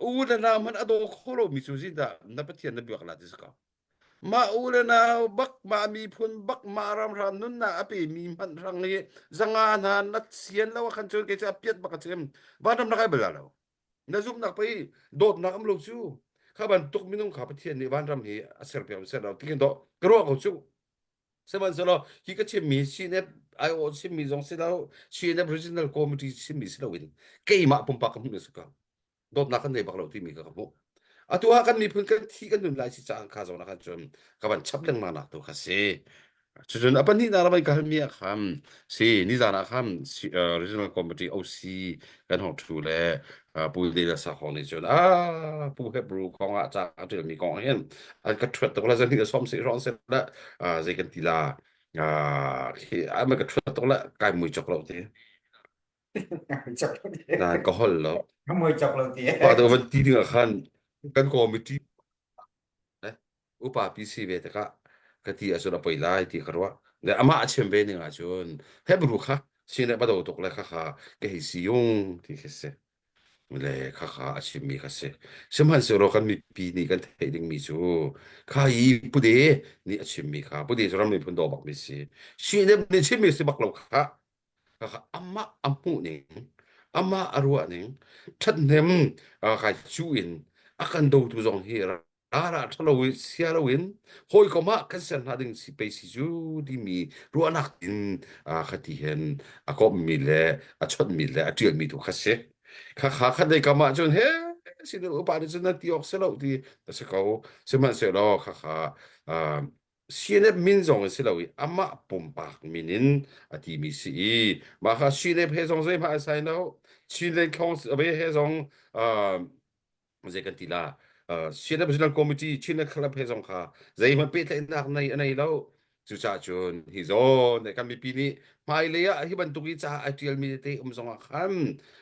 U le nau hmanh a daw kho lomi cu zeidah na Pathian na biak la ti si ko. Mah u le nau bak mah miphun bak mah ramhram nunnak a pemi hmanh hrang hi zanga hna na sian lo ah khan cun kei cu a piat bak a chim. Vanram na kai bal lo. Na zumhnak pei dawtnak am lo cu. Kha bantuk minung kha Pathian nih vanram hi a serpiak ser lo ti dawh ka ruah ko cu. Sihmanhsehlaw hi ka chimmi CNF aiawh chimmi zong si lo, CNF Regional Committee chimmi si loin keimah pumpak ka hmuh si ko. Dawtnak kan nei bak lo timi ka ka hmuh. Atu ah kan miphun kan thi kan nun lai si caah kha zawn ah khan cun ka van chap lengmang nak tu kha si. Cucun a pahnihnak ram ka halmi ah khan si nizan ah khan Regional Committee OC kan hong thu le Pu De La Sakhong nih cun ah Pu Hebrew kong ah ca ka ṭialmi kong hin an ka ṭhuat tuk la zan hi som si rong se la zei kan ti la hi an ka ṭhuat tuk la kai mui chok lo ti na ka hol lo ka mui chok lo ti pa do van ti ding ah khan kan committee upa pi si ve tikah ka ti ahcun a poi lai ti ka ruah le amah a chim ve ning ahcun Hebrew kha sin le bado tuk le khakha ka hei si yung ti khi si le khakha a chimmi kha si sihmanhsehlaw kan mipi nih kan theih dingmi cu kha i pude nih a chimmi kha pude cu ram miphun daw bakmi si sinem nih chimmi si bak lo kha khakha amah a hmuh ning amah a ruah ning ṭhathnem kai cu in a kan dotu zong hi rara ṭhalo i sia loin hawikom ah kan ser hna ding si pei si cu timi ruahnak in khati hin a komhmi le a chawnhmi le a ṭialmi tu kha si. Khakha khat lei kam ah cun he sinu upa nih cun nan ti awk si lo ti a si ko. Sihmanhsehlaw khakha CNF min zong in si lo i amah pumpak min in a timi si i mah kha CNF he zong zeihmah an sai lo. Chinland Council he zong zei kan ti la uh, Chin National Committee Chin Club he zong kha zeihmanh pehtlaihnak nei a nei lo. Cucaah cun hi zawn kan mipi nih hmailei ah hi bantuk i ca a ṭialmi tete um zongah khan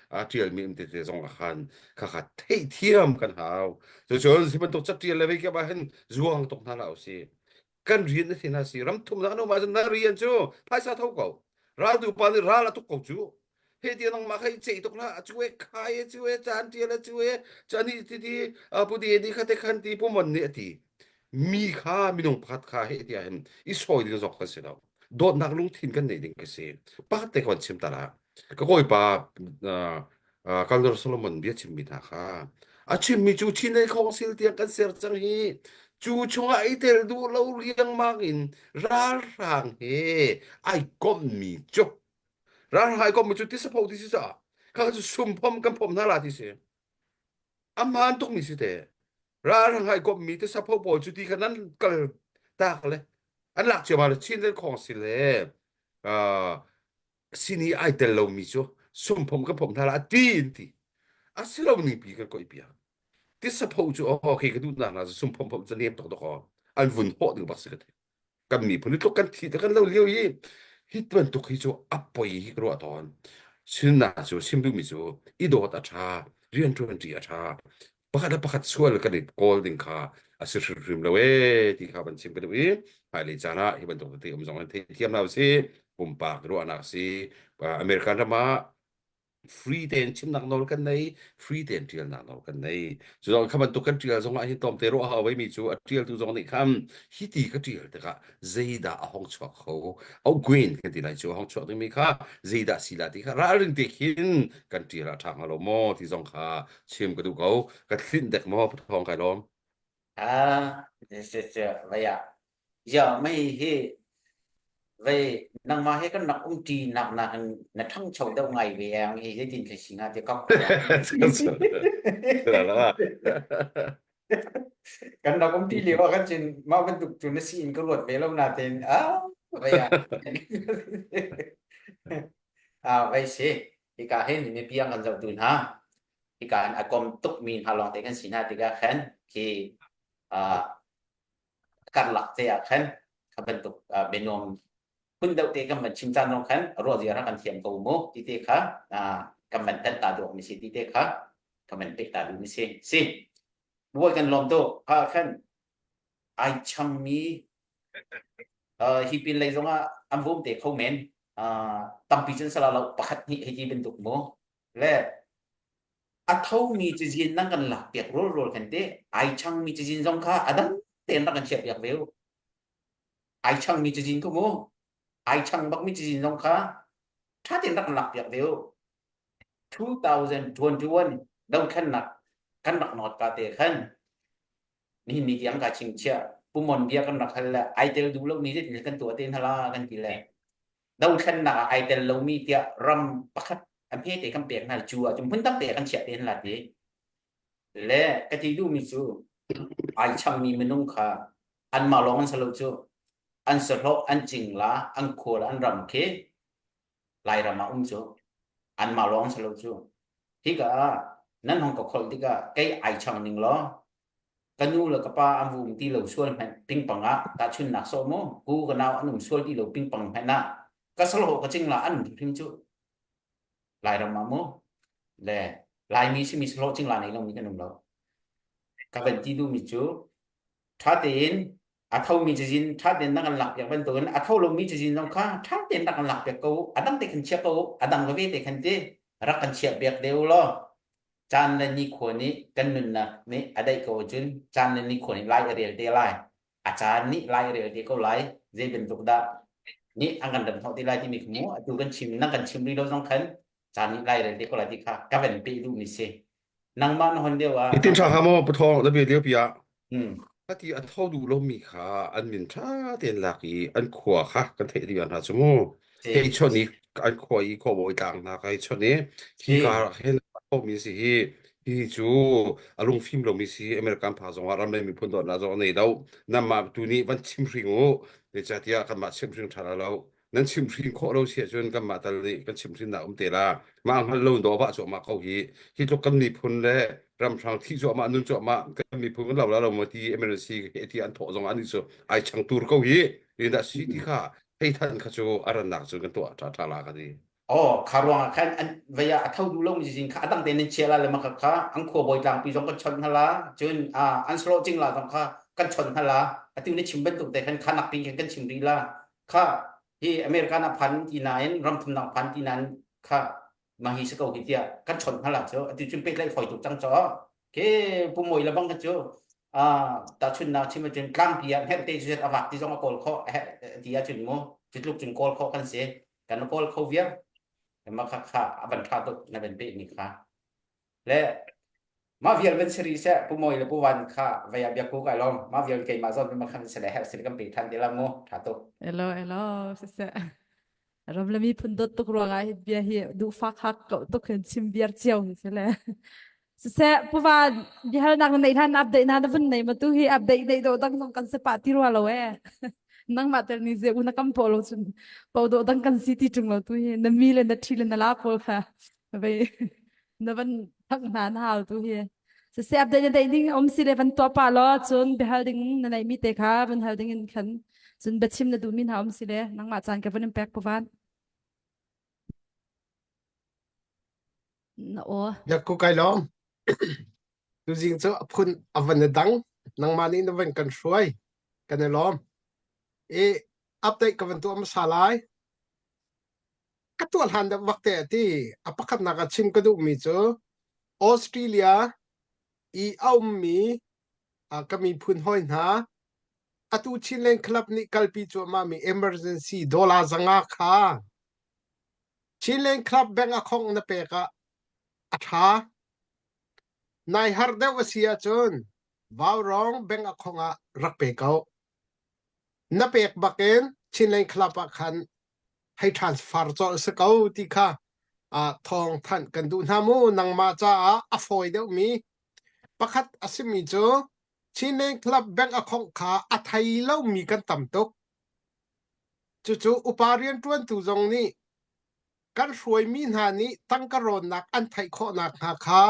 a ṭialmi um tete zongah khan khakha theihthiam kan hau. Cucun hi bantuk caṭial le vei ah hin zuang tuk hna hlah usih. Kan rian a si hna si ram thumnak an um ahcun na rian cu phaisa tho ko. Raltu pa nih ral a tuk ko cu. He ti nangmah kha i ceih tuk hlah cu e khai e cu e caan ṭial e cu e cani ti ti pu di ni kha te khan ti pu mon nih a ti. Mi kha minung pakhat kha he tiah hin i sawi ding zok kan si lo. Dawtnak lungthin kan neih ding ka si. Pakhat te ka van chim ta la. Ka kawipa Kalder Solomon bia chimmi hna kha a chimmi cu Chinlei Council tiang kan ser cang hi cu chungah i tel duh lo riangmang in ralhrang he ai komhmi cu ralhrang ai komhmi cu tisapho ti si caah kha cu sumphom kan phom hna la ti si a hmaan tukmi si te ralhrang ai komhmi tisapho pawl cu ti kha nan kal tak le an lak cio ma le Chinlei Council le sin i ai tel lomi cu sumphom ka phom hna la ti in ti a si lo ning pi kan koi piak tisapho cu oh khi ka duh nak na sumphom phom cu nem tok tok an vun hawh ding bak si ka ti kan miphun hi tluk kan thi te kan lo lio hi hi bantuk hi cu a poi hi ka ruah tawn sinna cu sim duhmi cu i dawt a ṭha rianṭuan ṭi a ṭha pakhat le pakhat sual kan i kawl ding kha a si hrimhrim lo ee ti kha van chim ka duh i hmailei caan ah hi bantuk tete um zong in theithiam hna usih pumpak ruahnak si American ram ah free tein chimnak nawl kan nei free tein ṭialnak nawl kan nei cu zong kha bantuk kan ṭial zong ah hin tlawmte ruah hau mi cu a ṭialtu zong nih khan hi ti ka ṭial tikah zeidah a hong chuak kho oguen kan ti lai cu a hong chuak dingmi kha zeidah si la ti kha ralring te khin kan ṭial ah ṭha hnga lo maw ti zong kha chim ka duh ko ka thlinh dek maw pathawng kai lawm Ah, vei ah. Ya mei hi vei nangmah he kan rak umṭi nak nakin na ṭhangcho deuh ngai ve ang hi zeitin thei si hnga ti ka Kan rak umṭi lio ah khan cun mah bantuk cu na si in ka ruat ve lo natein ah vei ah. Ah vei si. Hika hin mipi an kan zohtu hna. Hika hin a kom tukmi hna lawngte kan si hna tikah khan khi ah karlak te ah khan kha bantuk bianuam phun deuh te kan van chim caan zong khan ruah zia kan thiam ko mu ti te kha kan van tet ta duak mi si ti te kha kan van pek ta duh mi si si bawi kan lawm tu kha khan ai changmi hi pin lei zongah an vum te kho men tampi cun sala lo pakhat hnih hei ti bantuk mu le a thomi cazin nan kan lak piak rawl rawl khan te ai changmi cazin zong kha a dang tein rak kan chiah piak ve u ai changmi cazin ku mu ai chang bakmi cazin zong kha tha tein rak kan lak piak ve u 2021 dothlennak kan rak nawt ka te khan nihin ni tiang ka chingchiah pumon bia kan rak hal le ai tel duh lo ni zeitin kan tuah te hna la kan ti le dothlennak ah ai tel lomi tiah ram pakhat a hme te kan pek hna cu ah cun hmun tak te kan chiah te hna la ti le ka ti duhmi cu ai changmi minung kha anmah lawng an si lo cu an sahlawh an cingla an khual an ram khi Lairam ah um cu anmah lawng si lo cu hika ah nan hong ka kholh tikah kei ai chang ning law ka nu le ka pa an vum ti lo sual hmanh pingpang ah tahchunnak sawh mu ku ka nau an um sual ti lo pingpang hmanh ah ka salho ka cingla an um hrim cu Lairam ah mu le Laimi simi salho cingla nei lomi kan um lo ka van ti duhmi cu ṭha tein a thomi cazin ṭha tein na kan lakpiak bantukin a tho lomi cazin zong kha ṭha tein rak kan lakpiak ko a dang te khan chia ko a dang veve te khan ti rak kan chiah piak deuh law caan le nikhua nih kan nunnak nih a daih ko ahcun caan le nikhua nih lai a rel te lai a caan nih lai a rel te ko lai zei bantuk dah nih an kan ram hnawh te lai timi kha mu atu kan chim nang kan chim rih lo zong khan caan nih lai rel te ko lai ti kha ka van peh duhmi si nangmah na hon lio ah Itin ṭha hnga maw pathawng na bia lio pi ah hmm Hati a tho duh lomi kha an min ṭha tein lak i an khua kha kan theih dih hna cu mu. si Hei chon i an khua i khuabawi tlang hna kha hei chon i hi si ka hin a thomi si hi hi cu a lungfim lomi si American pha zongah ram le miphun dawtnak zong a nei lo. Nanmah tu nih van chimhring u. Zeicahtiah kanmah chimhring ṭha lo. Nan chimhrin khawh lo si ahcun kanmah tal nih kan chimhrinnak um te la. Mah hngal lo dawh vah cuahmah ko hi. Hi tluk kan miphun le ramhrang thih cuahmah nun cuahmah kan miphun kan lo la lo maw ti emergency he ti an thawh zong an cu ai chang tur ko hi. Dah si ti kha hei than kha cu a rannak cu kan tuah ṭha ṭha la ka ti. Oh, kha ruang ah khan an vei ah a tho duh lomi zing kha a dang tein nan chia la le ma kha kha an khua bawi tlangpi zong kan chawnh hna la cun an salo cing la zong kha kan chawnh hna la atu na chim bantuk te khan kha nak pin khan kan chim rih la kha hi America na phan ti nain ram thumnak phan ti nain kha mah hi si ko hi tiah kan chawnh hna la cu atu cun pehtlaih fawi tuk cang caw ke pu moi le bang kha cu tahchunhnak chim ahcun tlangpi ah hngerhte cu a vak ti zong a kawl khawh ti ahcun mu cu tluk cun kawl khawh kan si kan kawl kho viar mah kha kha a van ṭha tuk na van peh mi kha le mah vial van si rih seh pu moi le pu van kha vei ah biakku kai lom mah vial keimah zawn mah khan se le herh sin kan pe than ti la mu ṭha tuk Hello, hello, siseh. Ram le miphun dawt tuk ruangah hi bia hi duhfak hak ko tuk hin chim viar cio hi si le. Siseh, puva biahalnak na neih hlan update na na vun nei ma tu hi update nei do dang zong kan se pa ti rua lo e. Nangmah tel ni ze una kam po lo chun po do dang kan si ti tung lo tu hi na mi le na thi le na la pawl kha vei na van thak hna na hau tu hi. Siseh update na deih ding um si le van tua pa lo cun biahal ding na nei mi te kha van hal ding in khan cun biachim na duh mi hna um si le nangmah caan ka van in pek puvan. Na aw. Yakku kai lawm. Tuzing cu a phun a van i dang. Nangmah nih na van kan hruai. Kan i lawm. I update ka van tuah hmasa lai. Ka tuah hlan deuh vak te a ti. A pakhatnak ah chim ka duhmi cu Australia i a ummi ka miphun hawi hna atu Chinland Club nih kalpi cuahmahmi emergency dollar 500 kha Chinland Club bank a khongh na pek ah a ṭha. Nai har deuh a si ahcun Vaurawng bank a khongh ah rak pe ko. Na pek bakin Chinland Club ah khan hei transfer colh si ko ti kha thawng thanh kan duh hna mu. Nangmah caah a fawi deuhmi pakhat a simi cu Chinland Club bank a khongh kha a thei lomi kan tam tuk. Cucu upa rianṭuantu zong nih kan hruaimi hna nih tangka rawnnak an theih khawh nakhnga kha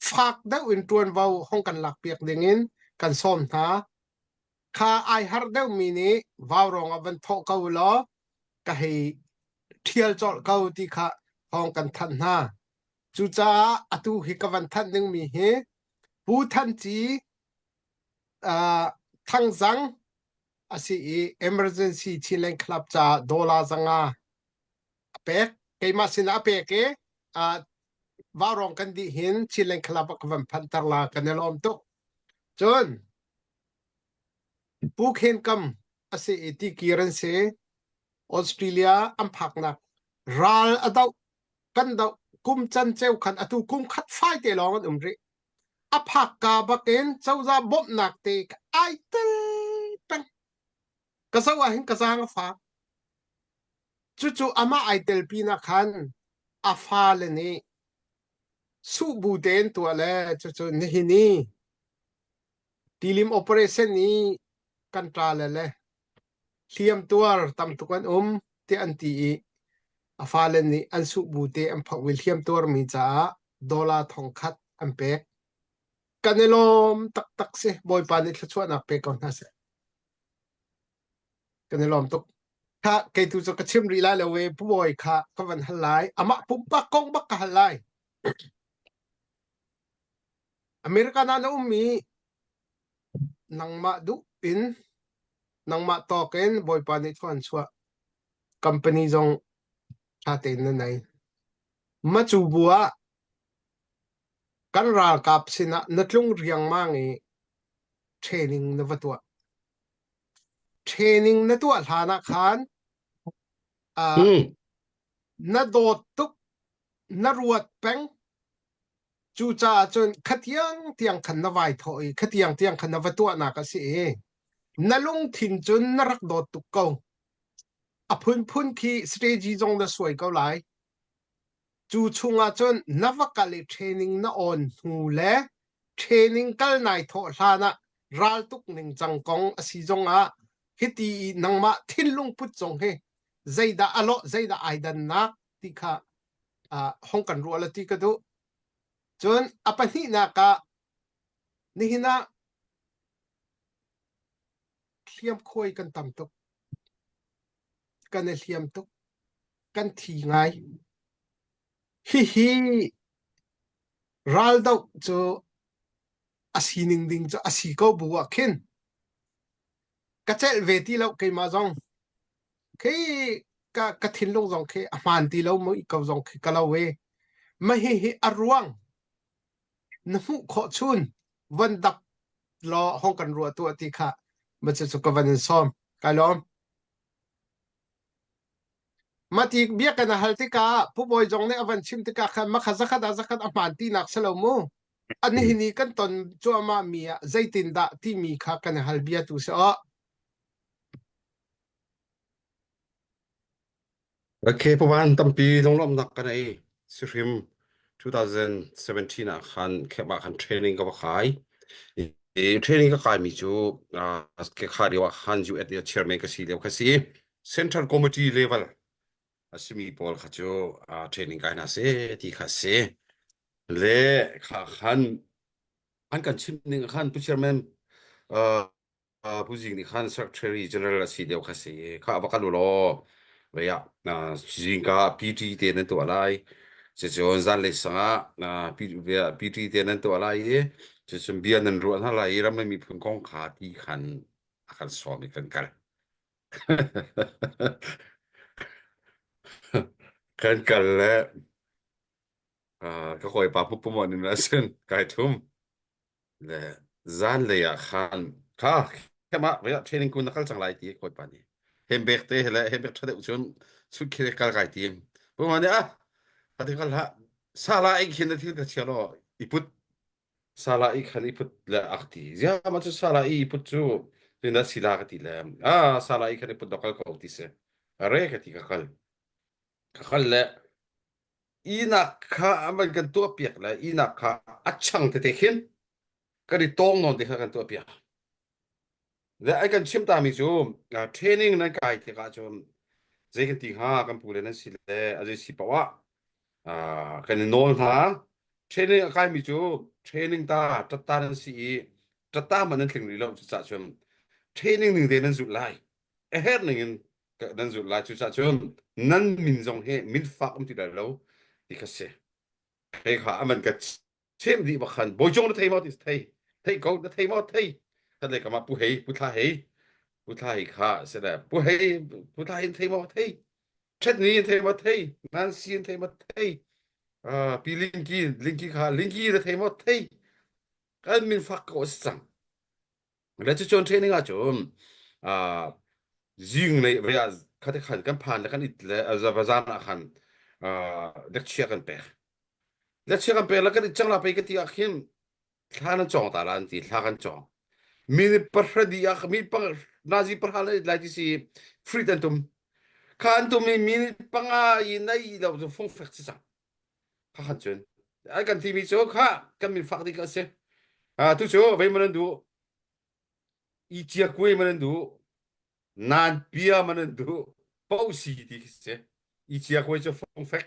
fak deuh in ṭuanvo hong kan lakpiak dingin kan sawm hna. Kha ai harh deuhmi nih vaurawng ah van thawh ko ulaw ka hei ṭhial colh ko ti kha thawng kan thanh hna. Cucaah atu hi ka van thanh dingmi hi Pu Than Ci uh, Thangzang a si i emergency Chinland Club caah dollar 500 a pek. Keimah sinah a pek i uh, vaurawng kan dih hin Chinland Club ah ka van phanhter la kan i lawm tuk. Cun Pu Khen Kam a si i tikir an si. Australia an phaknak ral a doh kan doh kum can ceu khan atu kum khat fai te lawng an um rih. A phakka bakin cozah bawmhnak te ai tel peng. Ka zoh ah hin ka zaang a fak. Cucu amah ai tel pinah khan a fale nih suhbu tein tuah le cucu nihin i tilim operation i kan ṭa le le hliam tuar tam tuk an um tiah an ti i a fale nih an suhbu te an phoh i hliam tuarmi caah dollar 1000 an pek. Kan i lawm taktak si. Bawipa nih thluachuahnak pe ko hna seh. Kan i lawm tuk. Kha kei tu cu ka chim rih lai lo e Pu Bawi kha ka van hal lai. Amah pumpak kong bak ka hal lai. American ah na ummi nangmah duh in nangmah tawk in Bawipa nih thlua an chuah. Company zong ṭha tein na nei. Macu bu ah kan ralkap sinah na tlung riangmang i training na va tuah. Training na tuah hlan ah khan uh, Hmm. na dawt tuk, na ruat peng. Cucaah cun khatiang tiang khan na vai thawh i khatiang tiang khan na va tuahnak a si i na lungthin cun na rak dawt tuk ko. A phunphun khi strategy zong na suai ko lai. Cu chungah cun na va kal i training na awn hnu le training kal nai thawh hlan ah raltuk ningcang kong a si zongah hiti i nangmah thinlung put zong hi zeidah a lawh zeidah ai dannak ti kha uh, hong kan ruah la ti ka duh. Cun a pahnihnak ah nihin ah hliamkhuai kan tam tuk. Kan i hliam tuk. Kan thi ngai. Hihi raldoh cu a sining ding cu a si ko bu ah khin ka celh ve ti lo keimah zong. Khi ka ka thinlung zong khi a hmaan ti lo mu ko zong khi ka lo e. Mah hihi a ruang na hmuh khawh chun von dak law hong kan ruah tuah ti kha ma cu ka van in sawm. Kai lawm. Mati bia kan hal tikah Pu Bawi zong nih a van chim tikah khan makha zakhat ah zakhat a hmaan tinak si lo mu. An nihin i kan ton cuahmah mi ah zeitindah timi kha kan hal bia tu si aw. Okay, Pawan tampi lunglawmhnak ka nei. Sihrim 2017 ah khan khep ah khan training ka va kai. I training ka kai mi cu uh, ke kha lio ah khan US chairman ka si lio kha si. Central Committee level a simi pawl kha cu uh, training kai hna si ti kha si. Le kha khan an kan chim ning khan pu chairman uh, Pu Zing nih khan Secretary General a si lio kha si. Kha va kal u law vei ah zingka PT te nan tuah lai. Cucun zanlei sang ah PT te nan tuah lai i cucun bia nan ruah hna lai i ram le miphun kong kha ti khan a kan sawm i kan kal. Kan kal le ka hawipa Pu Pumon in a sin kai thum. Le zanlei ah khan kha khema vei ah training kun na kal cang lai ti kawipa nih hembek te hele hembek ṭha deuh cun chut khi kal kai tim puma nih ah ati kal ha sala i khin na thil ka chia lo i put sala i khan i put le ak ti zia ma cu sala i put cu na sila ka ti le ah sala i khan i put do kal ko ti se are ka ti ka kal ka kal le Ihnak kha an van kan tuahpiak le ihnak kha a chang tete khin kan i tawng nawn te kha kan tuahpiak. Le ai kan chim tami cu training nan kai tikah cun zei kan ti hnga kan pu le nan si le a zei si paoh ah kan i nawl hna. Training a kaimi cu training ta ṭatta nan si i ṭatta man nan tling rih lo cucaah cun training ning te nan zulh lai. A herh ning in nan zulh lai cucaah cun nan min zong hi min fak um ti lai lo ti kha si hei kha aman ka chem dih bak khan bawicung na thei maw ti thei thei ko na thei maw thei khat le kama pu hei pu thla hei pu thla hei kha se le pu hei pu thla hin thei maw thei thet ni in thei maw thei nan si in thei maw thei pi lingki lingki kha lingki na thei maw thei kan min fak ko si cang Le cucun training ahcun uh, zinglei vei ah khate khan kan phan le kan it le zan ah khan uh, lecture kan pek. Lecture kan pek le kan it cang la pei ka ti ah khin thla nan cawng ta la an ti thla kan cawng. Mi pahra di ah mi pang nazi pahra le lai ti si free an tum. Kha an tum i mi panga i nei lo cu fung fek si cang. Kha khan cun ai kan timi cu kha kan min fak ding a si. Ah tu cu vei man an duh i cia kuai man an duh nan pia man an duh posi ti khi si. I cia kuai cu fongfek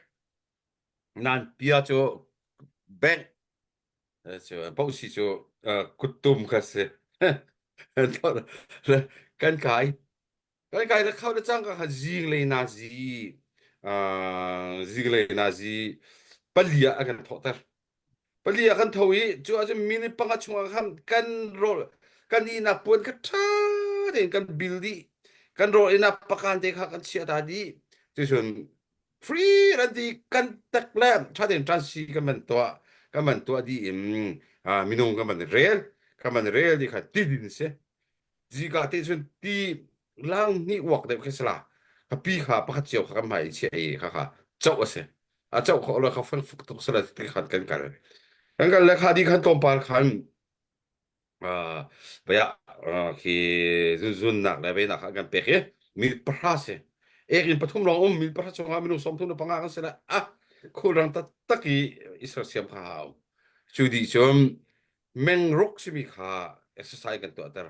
nan pia cu bank cu posi cu kuttum kha si. Kan kai Kan kai le kho le cang ka kha zinglei nazi zinglei nazi pali ah a kan thawhter. Pali ah kan tho i cu ahcun minute panga chungah khan kan rawl kan ihnak puan kha ṭha tein kan bil dih. Kan rawl ihnak pakan te kha kan chiah ta dih. Cucun free an ti kan tek le ṭha tein ṭansi kan van tuah kan van tuah dih in minung kan van rel kan van rel dih kha tidin si. Zika te cun ti lang hnih uak deuh khi sala ka pi kha pakhat cio kha kan hmai i chiah i kha kha coh a si a coh khawh lo kha fang fuk tuk sala ti khan kan kal kan kal le kha di khan tlawmpal khan baya khi zunzun nak le venak kha kan pek i mil pahra si ek in pathum lawng um mil pahra chungah minung 35 kan si la ah khulrang taktak i Israel siam kha hau cu di cun mengruk simi kha exercise kan tuahter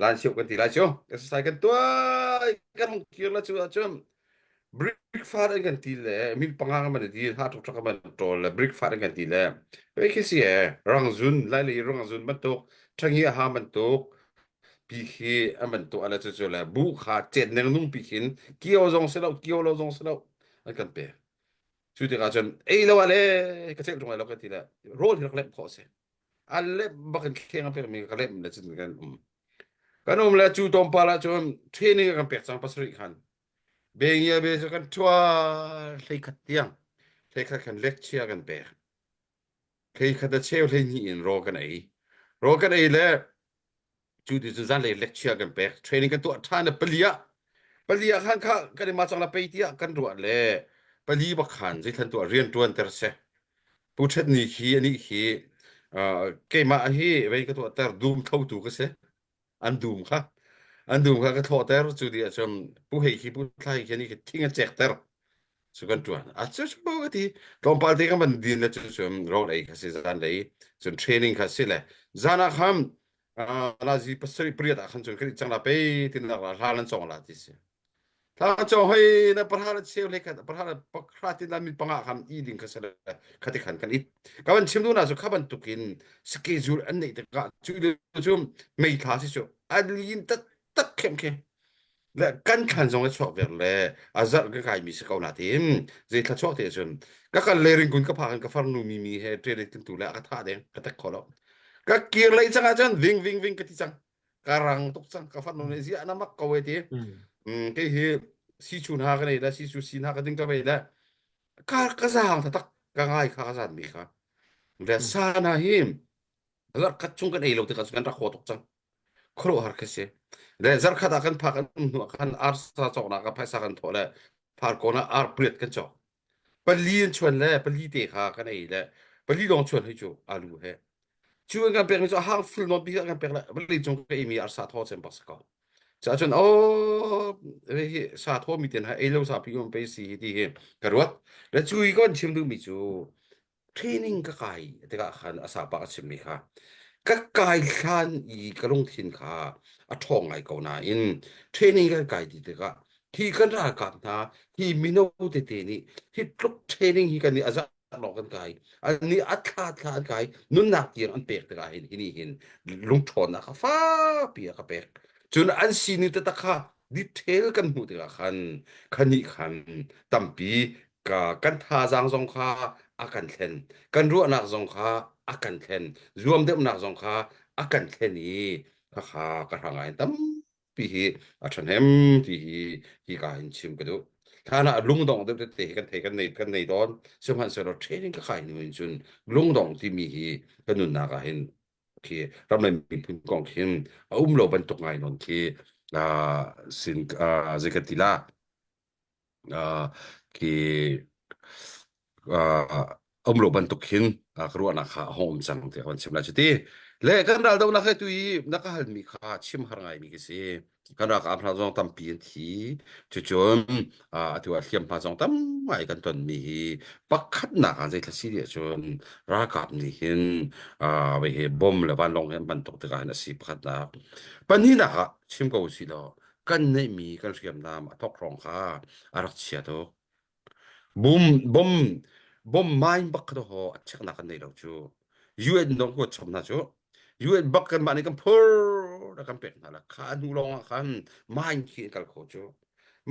lan siau kan ti lai cu exercise kan tuah kan hung kir la cu ahcun breakfast an kan ti le min panga kan man ti ha tuk tuk kan man tol le breakfast an kan ti le pe khi si e rangzun lai le rangzun bantuk thangi ha bantuk pi khi an van tuah le cucu le buh kha cet neng nung pi khin kio zong si lo kio lo zong si lo an kan pek. Cu tikah cun ei lo ah le ka celh ṭung lai lo ka ti le rawl hi rak lemh khawh a si. A lemh bak in kheng a pekmi ka lemh le cun kan um. Kan um le cu tlawmpal ah cun training a kan pek cang pasarih khan. Bengia be cu kan ṭhual 11 tiang 11 khan lecture kan pek. 11 a cheu 12 in rawl kan ei. Rawl kan ei le cu ti cun zanlei lecture kan pek. Training kan tuah ṭhan le pali ah pali ah khan kha kan i ma cang la pei tiah kan ruah le pali bak khan zeithlan tuah rian ṭuan ter seh. Pu Ṭhet Ni khi anih khi uh, keimah hi vei ka tuah ter dum thotu ka si. An dum kha an dum kha ka thlawhter cu ti ahcun pu hei khi pu thlai khi nih thing a cekter cu kan ṭuan a cu cu ka ti tlawmpal te kan van din le cu cun rawl ei kha si zan lei cun training kha si le zan ah khan nazi pasarih pariat ah khan cun kan i cang la pe tin la hla nan cong la ti si Thla cawng hoi na pahra le cheu le khat pahra le pakhra tin la mi panga kham i ding kha sele khati khan kan it ka van chim du na chu kha bantukin schedule an neih tikah cu le cu mei thla si cu an lin tak tak khem khe le kan thlan zong a chuak ver le a zarh ka kai mi si ko na tin zei thla chuak te cun ka kan le ring kun ka pha kan ka farnu mi mi he tre le tin tu le a ka tha deng ka tek kho lo ka kir lei chang ah cun ving ving ving ka ti cang ka rang tuk cang ka farnu nih ziah na mak ko e ti mm kei hi si chun ha ka nei la si chu sin ha ka ding ka vei la ka ka zaang ta tak ka ngai kha ka zan mi kha le sa na hi zar khat chung kan ei lo te kan rak ho tuk cang khoro har kha si le zar khat ah kan phak an um hnu ah khan ar sa chok na ka phaisa kan tho le phar ko na ar priat kan chok pali an chuan le pali te kha kan ei le pali dong chuan hei chu alu he Cu an kan pekmi cu a hang ful nawn bik ah kan pek le vawlei cung ka eimi arsa thaw cem bak si ko. Ca cun oh hi sa thaw mi ten ha ei lo sa pi um pe si hi ti hi ka ruat. Le cu i kan chim duhmi cu training ka kai tikah khan a sa pa ka chimmi kha ka kai hlan i ka lungthin kha a ṭhawng ngai ko nain training kan kai ti tikah hi kan ralkap hna hi mino tete nih hi tluk training hi kan nih a lawng kan kai an nih a thla thla an kai nunnak tiang an pek tikah hin hi nih hin lungṭhawnnak kha fapi a ka pek cun an sining taktak kha detail kan hmuh tikah khan khanih khan tampi ka kan thazaang zong kha a kan thlen kan ruahnak zong kha a kan thlen zuam deuhnak zong kha a kan thlen i khakha ka hrang ah hin tam pi hi a ṭhahnem ti hi hi ka hin chim ka duh. Hlan ah lungdong deuh tete hi kan thei kan nei kan nei tawn. Sihmanhsehlaw training ka kai hnu in cun lungdong timi hi kan nunnak ah hin khi ram le miphun kong khin a um lo bantuk ngai nawn khi uh, sin uh, zei kan ti la uh, khi uh, um lo bantuk hin uh, ka ruahnak kha a hong um cang tiah kan chim lai cu ti le kan ral donak he tu i na ka halmi kha chim har ngaimi ka si kan ralkap hna zong tampi an thi cucun uh, atu ah hliamhma zong tam ngai kan tonmi hi pakhatnak ah zeithla si tiah cun ralkap nih hin uh, wei he bom le vanlawng he an hman tuk tikah hin a si pakhatnak pahnihnak ah chim ko usih law kan neihmi kan hriamnam a thok hrawng kha a rak chia tuk Bum bom bom mine bak kha ho a cheknak kan nei lo cu. UN dong ko chom hna cu. UN bak kan mah nih kan phur da kan pek hna la kha hnu lawng ah khan mine khi an kal kho cu.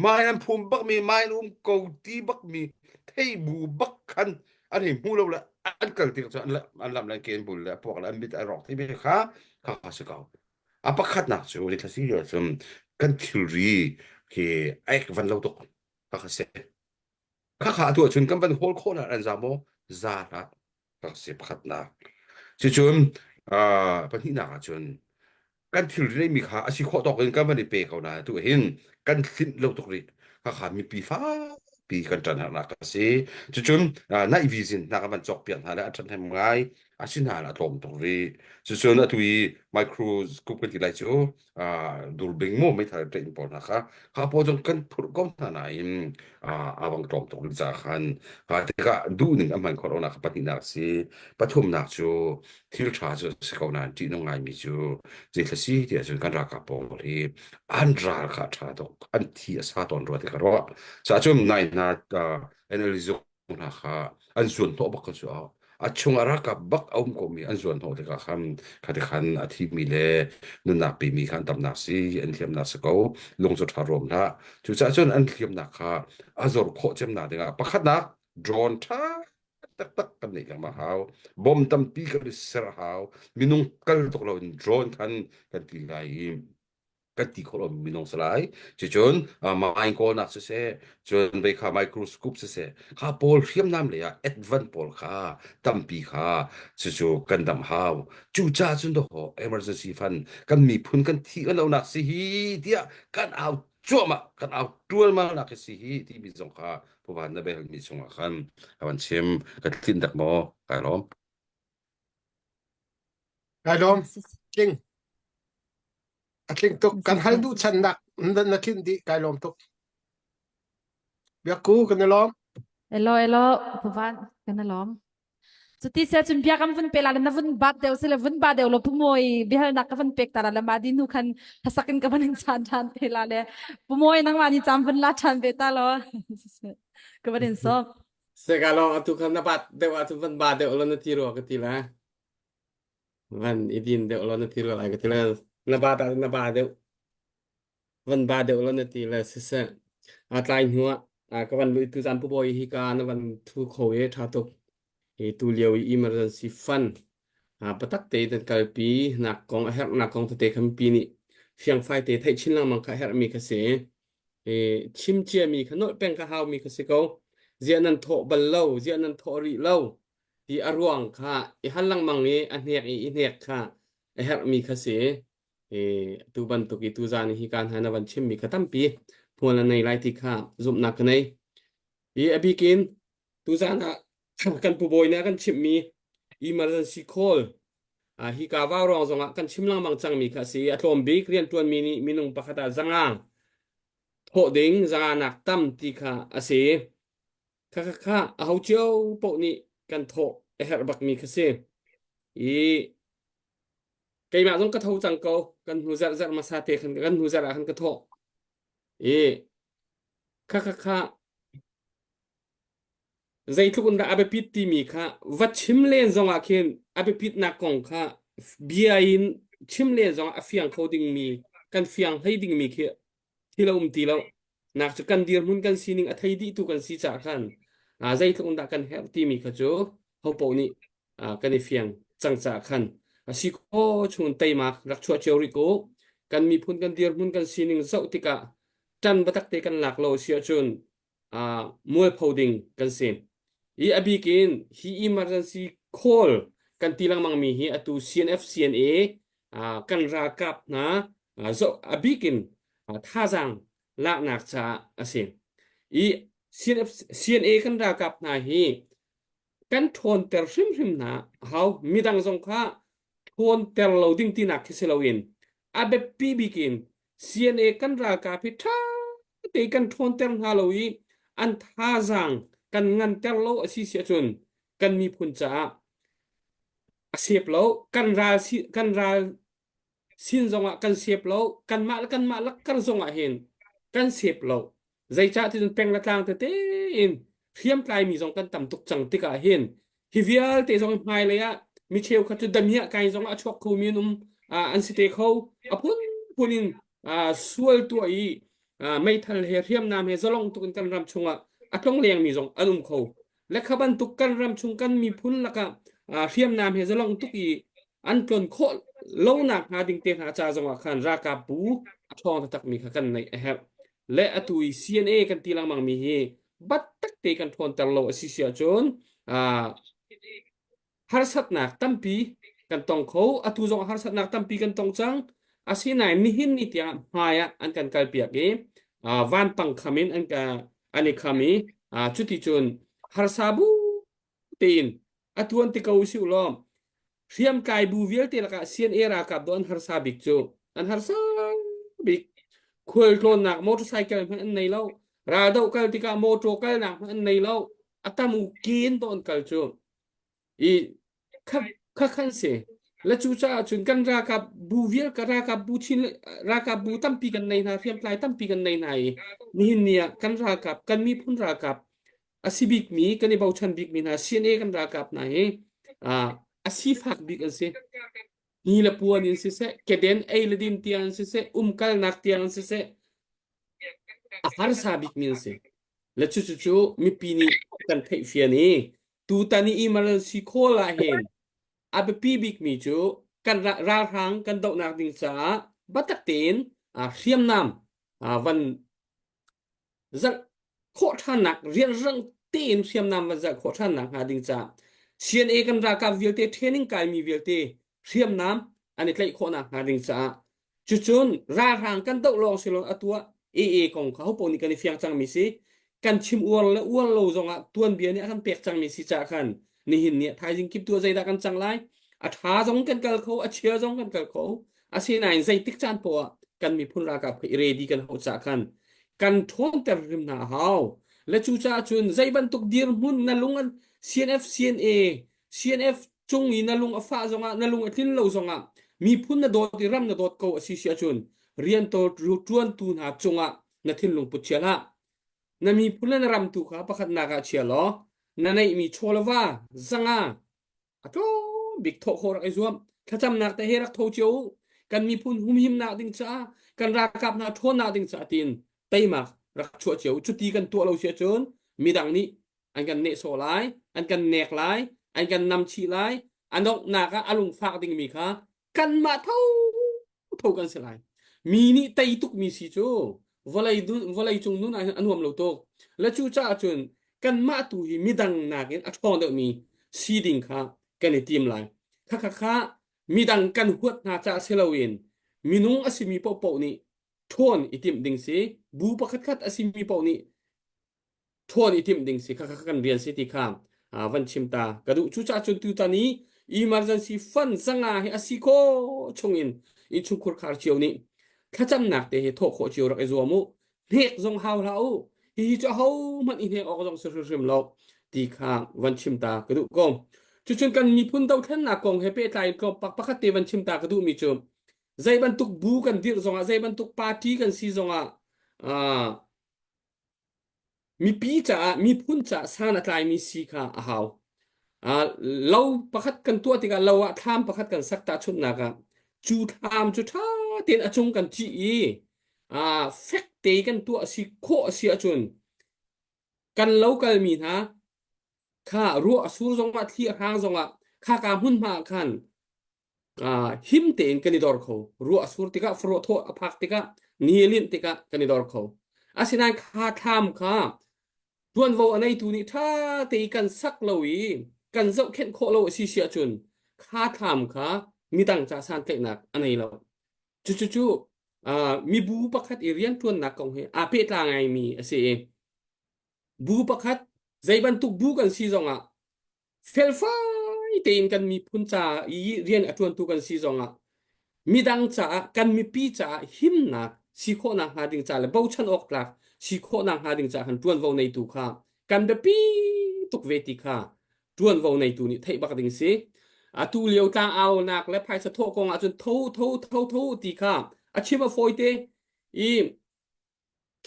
Mine an phum bak mi mine um ko ti bak mi thei bu bak khan an hei hmu lo le an kal tik cu an an lam le ken bul le puak le an mit a rawk ti mi kha kha kha si ko. A pakhatnak cu ni thlasi cun kan thilri khi ek van lo tuk. Kha si. Khakha atu ahcun kan van hawl khawh an za maw? Za hlah. Kha si pakhatnak. Cucun uh, pahnihnak ahcun kan thil mi kha a si khawh tawk in kan van i pe ko na tu hin kan hlinh lo tuk rih. Khakha mipi fapi kan ṭan harnak a si. Cucun uh, night vision hna kan van cawk piak hna le a ṭhahnem ngai. Asinain a tlawm tuk rih. Cucun atu i microscope kan ti lai cu durbing mu meithal ṭein pawl hna kha kha pawl zong kan phurh ko hna nain a vang tlawm tuk rih caah khan kha tikah duhning a hman khawh lonak pahnihnak a si. Pathumnak cu thil ṭha cu a si ko nain ṭihnung ngaimi cu zeithla si ti ahcun kan ralkap pawl hi an ral kha a ṭha tuk an thi a sa tawn rua ti ka ruah. Caah cun nai hna NLD zung hna kha an zuan hnawh bak ko cu. A chungah ralkap bak a um komi an zuan hnawh tikah khan khati khan a thimi le nunnak pimi kha an tamnak si an hliamnak si ko lung cu ṭha ruam hlah. Cucaah cun an hliamnak kha a zor khawh cemnak dingah pakhatnak drone ṭha taktak kan neih lengmang hau. Bom tampi kan i ser hau. Minung kal tuk loin drone khan kan ti lai i kan ti khawh lomi minung si lai. Cucun mine kawlnak siseh, cun vei kha microscope siseh, kha pawl hriamnam lei ah advance pawl kha tampi kha cucu kan damh hau. Cucaah cun dawh emergency fund kan miphun kan thi kan lonak si hi tiah kan au cuahmah kan au ṭualmal nak hi si hi timi zong kha Puvan na biahalmi chungah khan a van chim ka tlinh dak maw kai lawm. Kai lawm. Tling. A tling tuk. Kan hal duh channak na tlinh dih kai lawm tuk. Biakku kan i lawm. Elo elo Puvan kan i lawm. Cuti sia cun bia kan vun pe la le na vun bat deuh sile vun ba deuh lo pumawi biahalnak ka van pek ta la le mah di hnu khan hlasak in ka van in chan ṭhan te la le pumawi nangmah nih cam vun la ṭhan ve ta law ka van in sawm. Seka lo atu khan na bat deuh ahcun van ba deuh lo na ti rua ka ti la. Van i din deuh lo na ti rua lai ka ti la. Na bat ahcun na ba deuh. Van ba deuh lo na ti le siseh. A tlai hnu ah ka van lui tu zan pu bawi hi ka na van thu kho e tha tuk. Hi tu lio i emergency fund patak te nan kalpi nak kong a herh nak kong tete kha mipi nih fiangfai te theih chin lengmang kha herh mi kha si. I chim cia mi kha nolh peng ka hau mi kha si ko. Ziah nan thawh bal lo, ziah nan thawh rih lo ti a ruang kha i hal lengmang i a hnek i i hnek kha a herh mi kha si. I tu bantuk i tuzan hi kan hna na van chimmi kha tampi hmual na nei lai ti kha zumhnak ka nei. I a bikin tuzan ah kan pu bawi nih a kan chimhmi emergency call ah hi ka vau ruang zongah kan chim lengmang cangmi kha a si. A tlawm bik rianṭuanmi nih minung pakhat ah zanga thawh ding zanga nak tam ti kha a si. Kha kha kha aho cio paoh nih kan thawh a herh bakmi kha si. I keimah zong ka tho cang ko kan hnu zarh zarh hmasa te khan kan hnu zarh ah khan ka thawh i kha kha kha zeitluk in dah a biapit timi kha va chim len zong ah khin a biapitnak kong kha bia in chim len zong ah a fiang kho dingmi kan fiang hlei dingmi khi thil a um ti lo nak cu kan dirhmun kan sining a thei dih tu kan si caah khan zeitluk in dah kan herh timi kha cu hopoh nih kan i fiang cang caah khan a si kho chung teimak rak chuah cio rih ko kan miphun kan dirhmun kan sining zoh tikah ṭan biatak te kan lak lo si ahcun mualpho ding kan si i a bik in hi emergency call kan ti lengmang mi hi atu CNF CNA kan ralkap hna zoh a bik in thazaang laknak caah a si i CNF CNA kan ralkap hna hi kan ṭhawnter hrimhrim hna hau midang zong kha ṭhawnter lo ding tinak khi si loin a biapi bik in CNA kan ralkap hi ṭha te kan ṭhawnter hna lo i an thazaang kan nganter lo a si si ahcun kan miphun caah a sep lo kan ral kan ral sin zongah kan sep lo kanmah le kanmah lakkar zongah hin kan sep lo zeicah ti cun peng le tlang tete in hriamtlai mi zong kan tam tuk cang tikah hin hi vialte zong hmailei ah mi cheukhat cu damiah kai zong a chuak kho mi an um an si te kho a phunphun in sual tuah i meithal he hriamnam he zalong tuk in kan ram chungah a tlong leng mi zong an um kho le kha bantuk kan ram chung kan miphun lakah hriamnam he zalong tuk i an tlon khawh lonak hnga ding te hna ca zongah khan ralkap bu a ṭhawng taktakmi kha kan neih a herh. Le atu i CNA kan ti lengmang mi hi battak te kan ṭhawnter lo a si si ahcun harsatnak tampi kan tong kho. Atu zong harsatnak tampi kan tong cang. Asinain nihin ni tiang hmai ah an kan kalpiak i vanpang kham in an ka an i kham i cuti cun harsa bu tein a tuan ti ko usih law hriamtlai bu vialte lakah CNA ralkap do an harsa bik cu an harsa bik khualtlawnnak motorcycle hmanh an nei lo raldoh kal tikah motor kalnak hmanh an nei lo a tam u kin do an kal cu i kha kha khan si le cu caah cun kan ralkap bu vial ka ralkap bu chin ralkap bu tampi kan nei hna hriamtlai tampi kan nei hna i nihin ni ah kan ralkap kan miphun ralkap a si bikmi kan i bochan bikmi hna CNA kan ralkap hna hi. A sifak bik an si. Ni le puan in siseh, keden ei le din tiang in siseh, umkalnak tiang in siseh, a harsa bikmi an si. Le cucu cu mipi nih kan theih fian i tutan i emergency call ah hin a biapi bikmi cu kan ralhrang kan dohnak ding caah biatak tein hriamnam van zalh khawh ṭhannak rianrang tein hriamnam van zalh khawh ṭhannak hnga ding caah CNA kan ralkap vialte training kaimi vialte hriamnam an i tlaih khawhnak hnga ding caah cucun ralhrang kan doh lawng si lo atu ah AA kong kha hopo nih kan i fiang cangmi si kan chim uar le uar lo zongah tuanbia nih a kan pek cangmi si caah khan nihin ni ah thaizing kip tu zeidah kan cang lai a ṭha zong kan kal kho a chia zong kan kal kho Asinain zeitik caan poah ah kan miphun ralkap kha i ready kan hauh caah khan kan ṭhawnter hrim hna a hau. Le cucaah cun zei bantuk dirhmun na lung an CNF CNA CNF cung i na lung a fah zongah na lung a tlin lo zongah miphun na dawt i ram na dawt ko a si si ahcun rian ṭuantu hna cungah na thinlung put chia hlah. Na miphun le na ram tu kha pakhatnak ah chia law na neihmi chaw le va zanga a tlawm bik thawh khawh rak i zuam thlacamnak te he rak tho cio u kan miphun humhimnak ding caah kan ralkap hna ṭhawnnak ding caah tiin teimak rak chuah cio cuti kan tuah lo si ahcun midang nih an kan nehsawh lai an kan nek lai an kan namchih lai a donghnak ah a lungfak dingmi kha kanmah tho tho kan si lai mi nih tei tukmi si cu vawlei vawlei cung nun ah hin a nuam lo tuk le cu caah cun kanmah tu hi midang nakin a ṭhawng deuhmi si ding kha kan i tim lai kha kha kha midang kan huat hna caah si loin minung a simi paohpaoh nih ṭhawn i timh ding si bu pakhat khat a simi paoh nih ṭhawn i timh ding si kha kha kan rian si ti kha van chim ta ka duh cucaah cun tutan i emergency fund zanga hi a si kho chungin innchungkhur khar cio nih thlacamnak te hi thawh khawh cio rak i zuam u hnek zong hau hlah u hihi cu ho hmanh i hnek awk zong si hrimhrim lo ti kha van chim ta ka duh ko cucun kan miphun dothlennak kong he pehtlai in tlawmpak pakhat te van chim ta ka duhmi cu zei bantuk bu kan dirh zongah zei bantuk party kan si zongah Mipi caah miphun caah san a tlaimi si kha a hau. Uh, lo pakhat kan tuah tikah lo ah thlam pakhat kan sak tahchunhnak ah cu thlam cu ṭha tein a cung kan cih i uh, fek te kan tuah si khawh a si ahcun kan lo kalmi hna kha ruah a sur zongah thli a hrang zongah kha ka hmunhma ah khan him tein kan i dor kho. Ruah a sur tikah, faruah thawh a phak tikah, ni a linh tikah kan i dor kho. Asinain kha thlam kha tuanvo a neitu nih ṭha te i kan sak lo i kan zohkhenh khawh lo a si si ahcun kha thlam kha midang ca santlaihnak a nei lo. Cucucu mibu pakhat i rianṭuannak kong he aa pehtlai ngaimi a si i bu pakhat zei bantuk bu kan si zongah felfai tein kan miphun ca i rian a ṭuantu kan si zongah midang caah kan mipi caah himnak si khawhnak hnga ding ca le bochan awk tlak si khawhnak hnga ding caah kan ṭuanvo neitu kha kan biapi tuk ve ti kha ṭuanvo neitu nih theih bak ding si. Atu lio tlang aunak le phaisa thawh kong ahcun tho tho tho tho ti kha a chim a fawi te i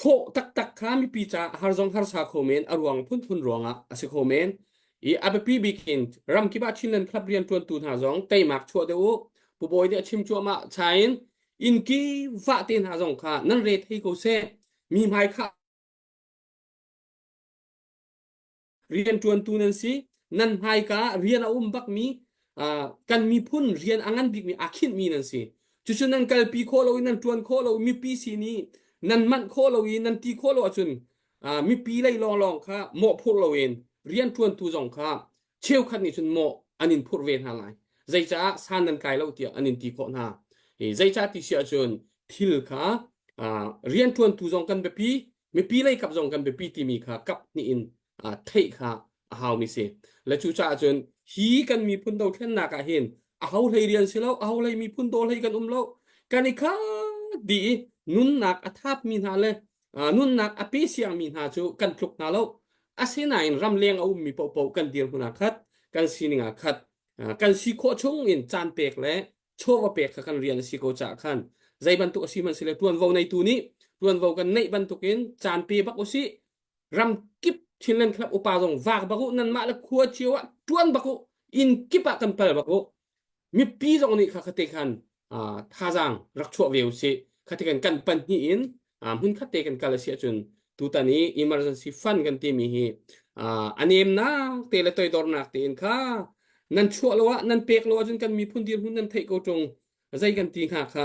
Thawh taktak kha mipi caah har zong harsa kho men, a ruang phunphun ruangah a si kho men. I a biapi bik in ramkip ah Chinland Club rianṭuantu hna zong teimak chuah deuh u. Pu Bawi nih a chim cuahmah chain innki vah te hna zong kha nan re thei ko seh. Mi hmai khah rianṭuantu nan si nan hmaika ah rian a um bakmi kan miphun rian a ngan bikmi aa khinhmi nan si cucu nan kalpi khawh lo i nan ṭuan khawh lo mipi sin i nan manh khawh lo i nan ti khawh lo ahcun mipi lei lawnglawng kha mawhphurh loin rianṭuantu zong kha cheukhat nih cun mawh an in phurh ve hna lai zeicaah san nan tlai lo tiah an in ti khawh hna zeicah ti si ahcun thil kha rianṭuantu zong kan biapi mipi lei kap zong kan biapi timi kha kap hnih in theih kha a haumi si le cucaah cun hi kan miphun dothlennak ah hin a ho hlei rian si lo a ho hlei miphun daw hlei kan um lo kan i khat dih i nunnak a thapmi hna le nunnak a pe siangmi hna cu kan tluk hna lo asinain ramleng a ummi paohpaoh kan dirhmun ah khat kan sining ah khat kan si khawh chung in caan pek le chawva pek kha kan rian a si ko caah khan zei bantuk a si hmanh sile tuanvo neitu nih tuanvo kan neih bantukin caan pe bak usih ram kip Chinland Club upa zong vak bak u nanmah le khua cio ah tuan bak u. Inn kip ah kan pal bak u. Mipi zong nih kha khate khan thazaang rak chuah ve usih. Khate kan kan pahnih in hmun khat te kan kal a si ahcun tutan i emergency fund kan timi hi a nemnak te le toidornak tein kha nan chuah lo ah nan pek lo ahcun kan miphun dirhmun nan theih ko ṭung zei kan ti hnga kha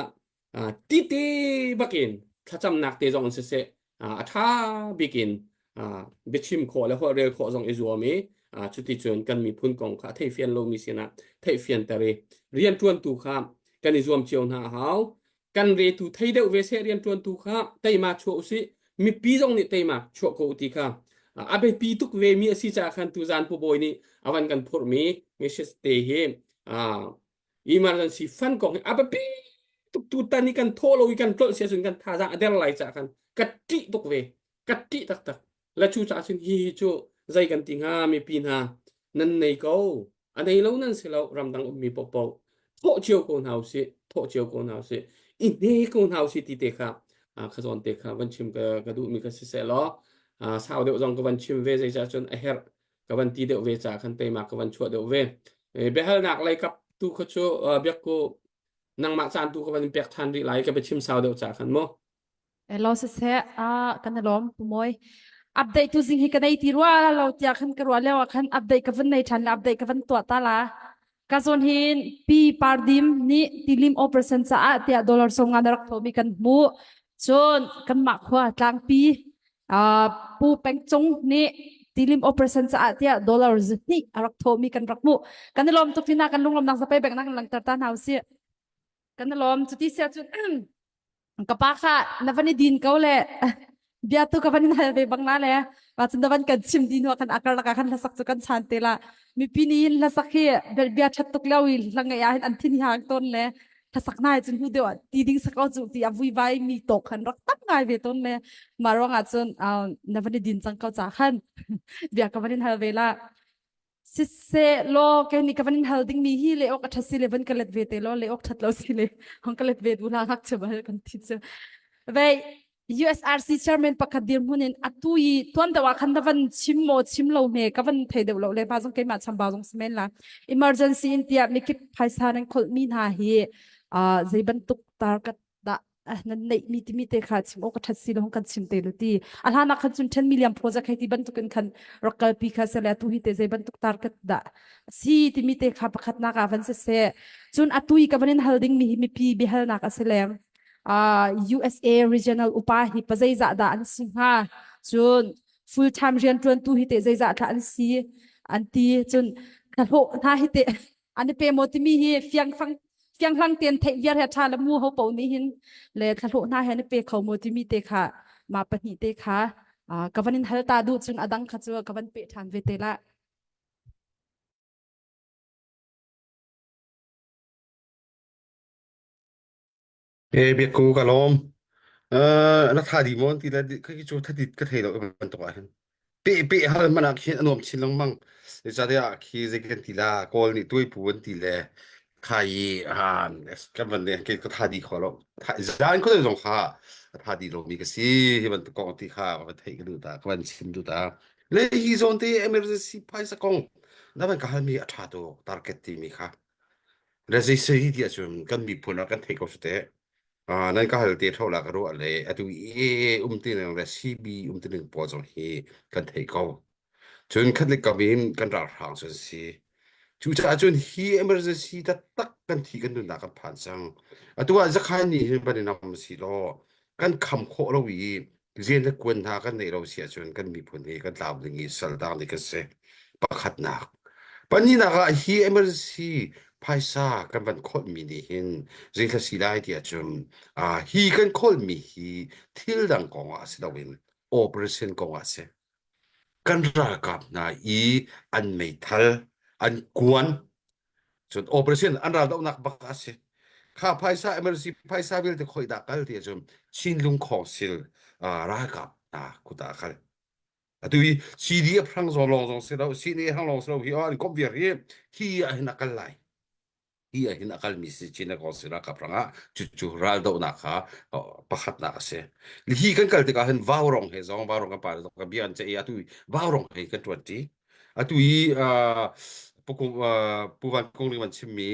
tite bakin thlacamnak te zong in siseh a ṭha bikin biachim khawh le holhrel khawh zong i zuam i cuticun kan miphun kong kha a theifian lomi sinah theihfianter i rianṭuantu kha kan i zuam cio hna a hau. Kan retu thei deuh ve seh rianṭuantu kha teima chuah usih mipi zong nih teima chuah ko ti kha a biapi tuk ve mi a si caah khan tuzan Pu Bawi nih a van kan phurhmi message te hi emergency fund kong hi a biapi tuk tutan i kan thawh lo i kan tlolh si ahcun kan thazaang a der lai caah khan ka ṭih tuk ve ka ṭih taktak la cu caah cun hi hi cu zei kan ti hnga mipi hna nan nei ko a nei lo nan si lo ramdang ummi paohpaoh thawh cio ko hna usih thawh cio ko hna usih i hne ko hna usih ti te kha kha zawn te kha van chim ka ka duhmi kha si seh law sau deuh zong ka van chim ve zeicah cun a herh ka van ti deuh ve ca khan teima ka van chuah deuh ve. Biahalnak lei kap tu kha cu biak ku nangmah caan tu ka van in pek than rih lai ka biachim sau deuh ca khan mu. Elo siseh a kan lawm pumawi update tu zing hi ka nei ti rua lo tiah khan ka ruah lio ah khan update ka van nei than le update ka van tuah ta la ka zawn hin pi pardim nih tilim operation caah tiah dollar 50 na rak thomi kan hmu cun kanmah khua tlangpi Pu Peng Cung nih tilim operation caah tiah dollar zahnih a rak thawhmi kan rak hmuh. Kan i lawm tuk tina kan lunglawmnak zapei bek nak langter ta hna usih. Kan i lawm cuti sia cun ka pa kha na van i din ko le bia tu ka van in hal ve bang la le wa cun na van kan chim din wa kan akar laka kan hlasak cu kan chan te la mipi nih hin hlasak hi bia that tuk lio i hla ngai ah hin an thin hang ton le hlasak nai cun hu deuh ah ti ding sak o cu ti a vuivai mi tok khan rak tam ngai ve ton le mah ruangah cun na van i din cang ko ca khan bia ka van in hal ve la siseh law ke ni ka van in hal ding mi hi le ok a that si le van ka let ve te law le ok that lo si le hong ka let ve du la ngak che bal kan thi chu vei USRC chairman pakhat dirhmun in atu i tuan deuh ah khan na van chim maw chim lo hme ka van thei deuh lo le pa zong keimah chambau zong si men la emergency in tiah mikip phaisa nan kholh mi hna hi uh, zei bantuk target dah nan neih mi timi te kha chim awk a that si lo kan chim te lu ti a hlan ah khan cun 10 million project hei ti bantuk in khan rak kalpi kha se le atu hi te zei bantuk target dah si timi te kha pakhat nak ah van se se cun atu i ka van in hal ding mi hi mipi biahalnak a si leng uh, USA regional upa hi pa zeizah dah an si hnga cun full time rianṭuantu hi te zeizah thla an si an ti cun thlahlawh hna hi te an i pe maw timi hi fiang fang fiang hlang ten theih viar he tha le mu ho po nih hin le thlahlawh hna he an i pe kho maw timi te kha ma pahnih te kha ka van in hal ta duh cun adang kha cu ka van pe ṭhan ve te la E biakku ka lawm. Uh, na tha di maw ti le khi cu thadit ka thei lo bantuk ah hin. Pe pe hal man ah khin a nuam chin lengmang. Zeicahtiah khi zei kan ti la Kawl nih tuaipu an ti le kha i han kan van ne ke ka tha di kho lo. Zan ko zong kha a tha di lomi ka si hi bantuk kong ti kha ka van theih ka duh ta ka van chim duh ta. Le hi zawn te emergency phaisa kong na van ka halmi a tha tuk target timi kha. Le zei ti ahcun kan miphun ah kan theih ko su teh. Ah, nan ka hal te tho la ka ruah le atu i um ti ning le CB um ti ning pawl zong hi kan theih ko. Cun khat le kam in kan ralhrang cu an si. Cucaah cun hi emergency taktak kan thi kan nunnak kan phan cang. Atu ah zakhan nih hin ban in am si law kan kham khawh lo i rian le kuan hna kan neih lo si ahcun kan miphun hi kan tlau ding i sal dang ding kan si. Pakhatnak. Pahnihnak ah hi emergency phaisa kan van kholhmi nih hin zeithla si lai ti ahcun ah hi kan kholhmi hi thil dang kong ah si loin operation kong ah si. Kan ralkap hna i an meithal, an kuan, Cun operation an raldohnak bak a si. Kha phaisa emergency phaisa vialte khoi dah kal ti ahcun Chinlung Khawngsil uh, ralkap hna kut ah a kal. Atu hi CDF hrang zong lawng zong si lo, CNA hrang lawng si lo hi oh, an komh viar hi hi ah hin a kal lai. Hi ah hin a kalmi si Chin Khawngsil ralkap hrangah cucu raldohnak kha oh, pakhatnak a si. Hi kan kal tikah hin Vaurong he zong Vaurong kan pa zong ka bia an ceih i atu Vaurong he kan ṭuan ṭi. Atu hi uh, Pu Pu Van Kung nih van chimmi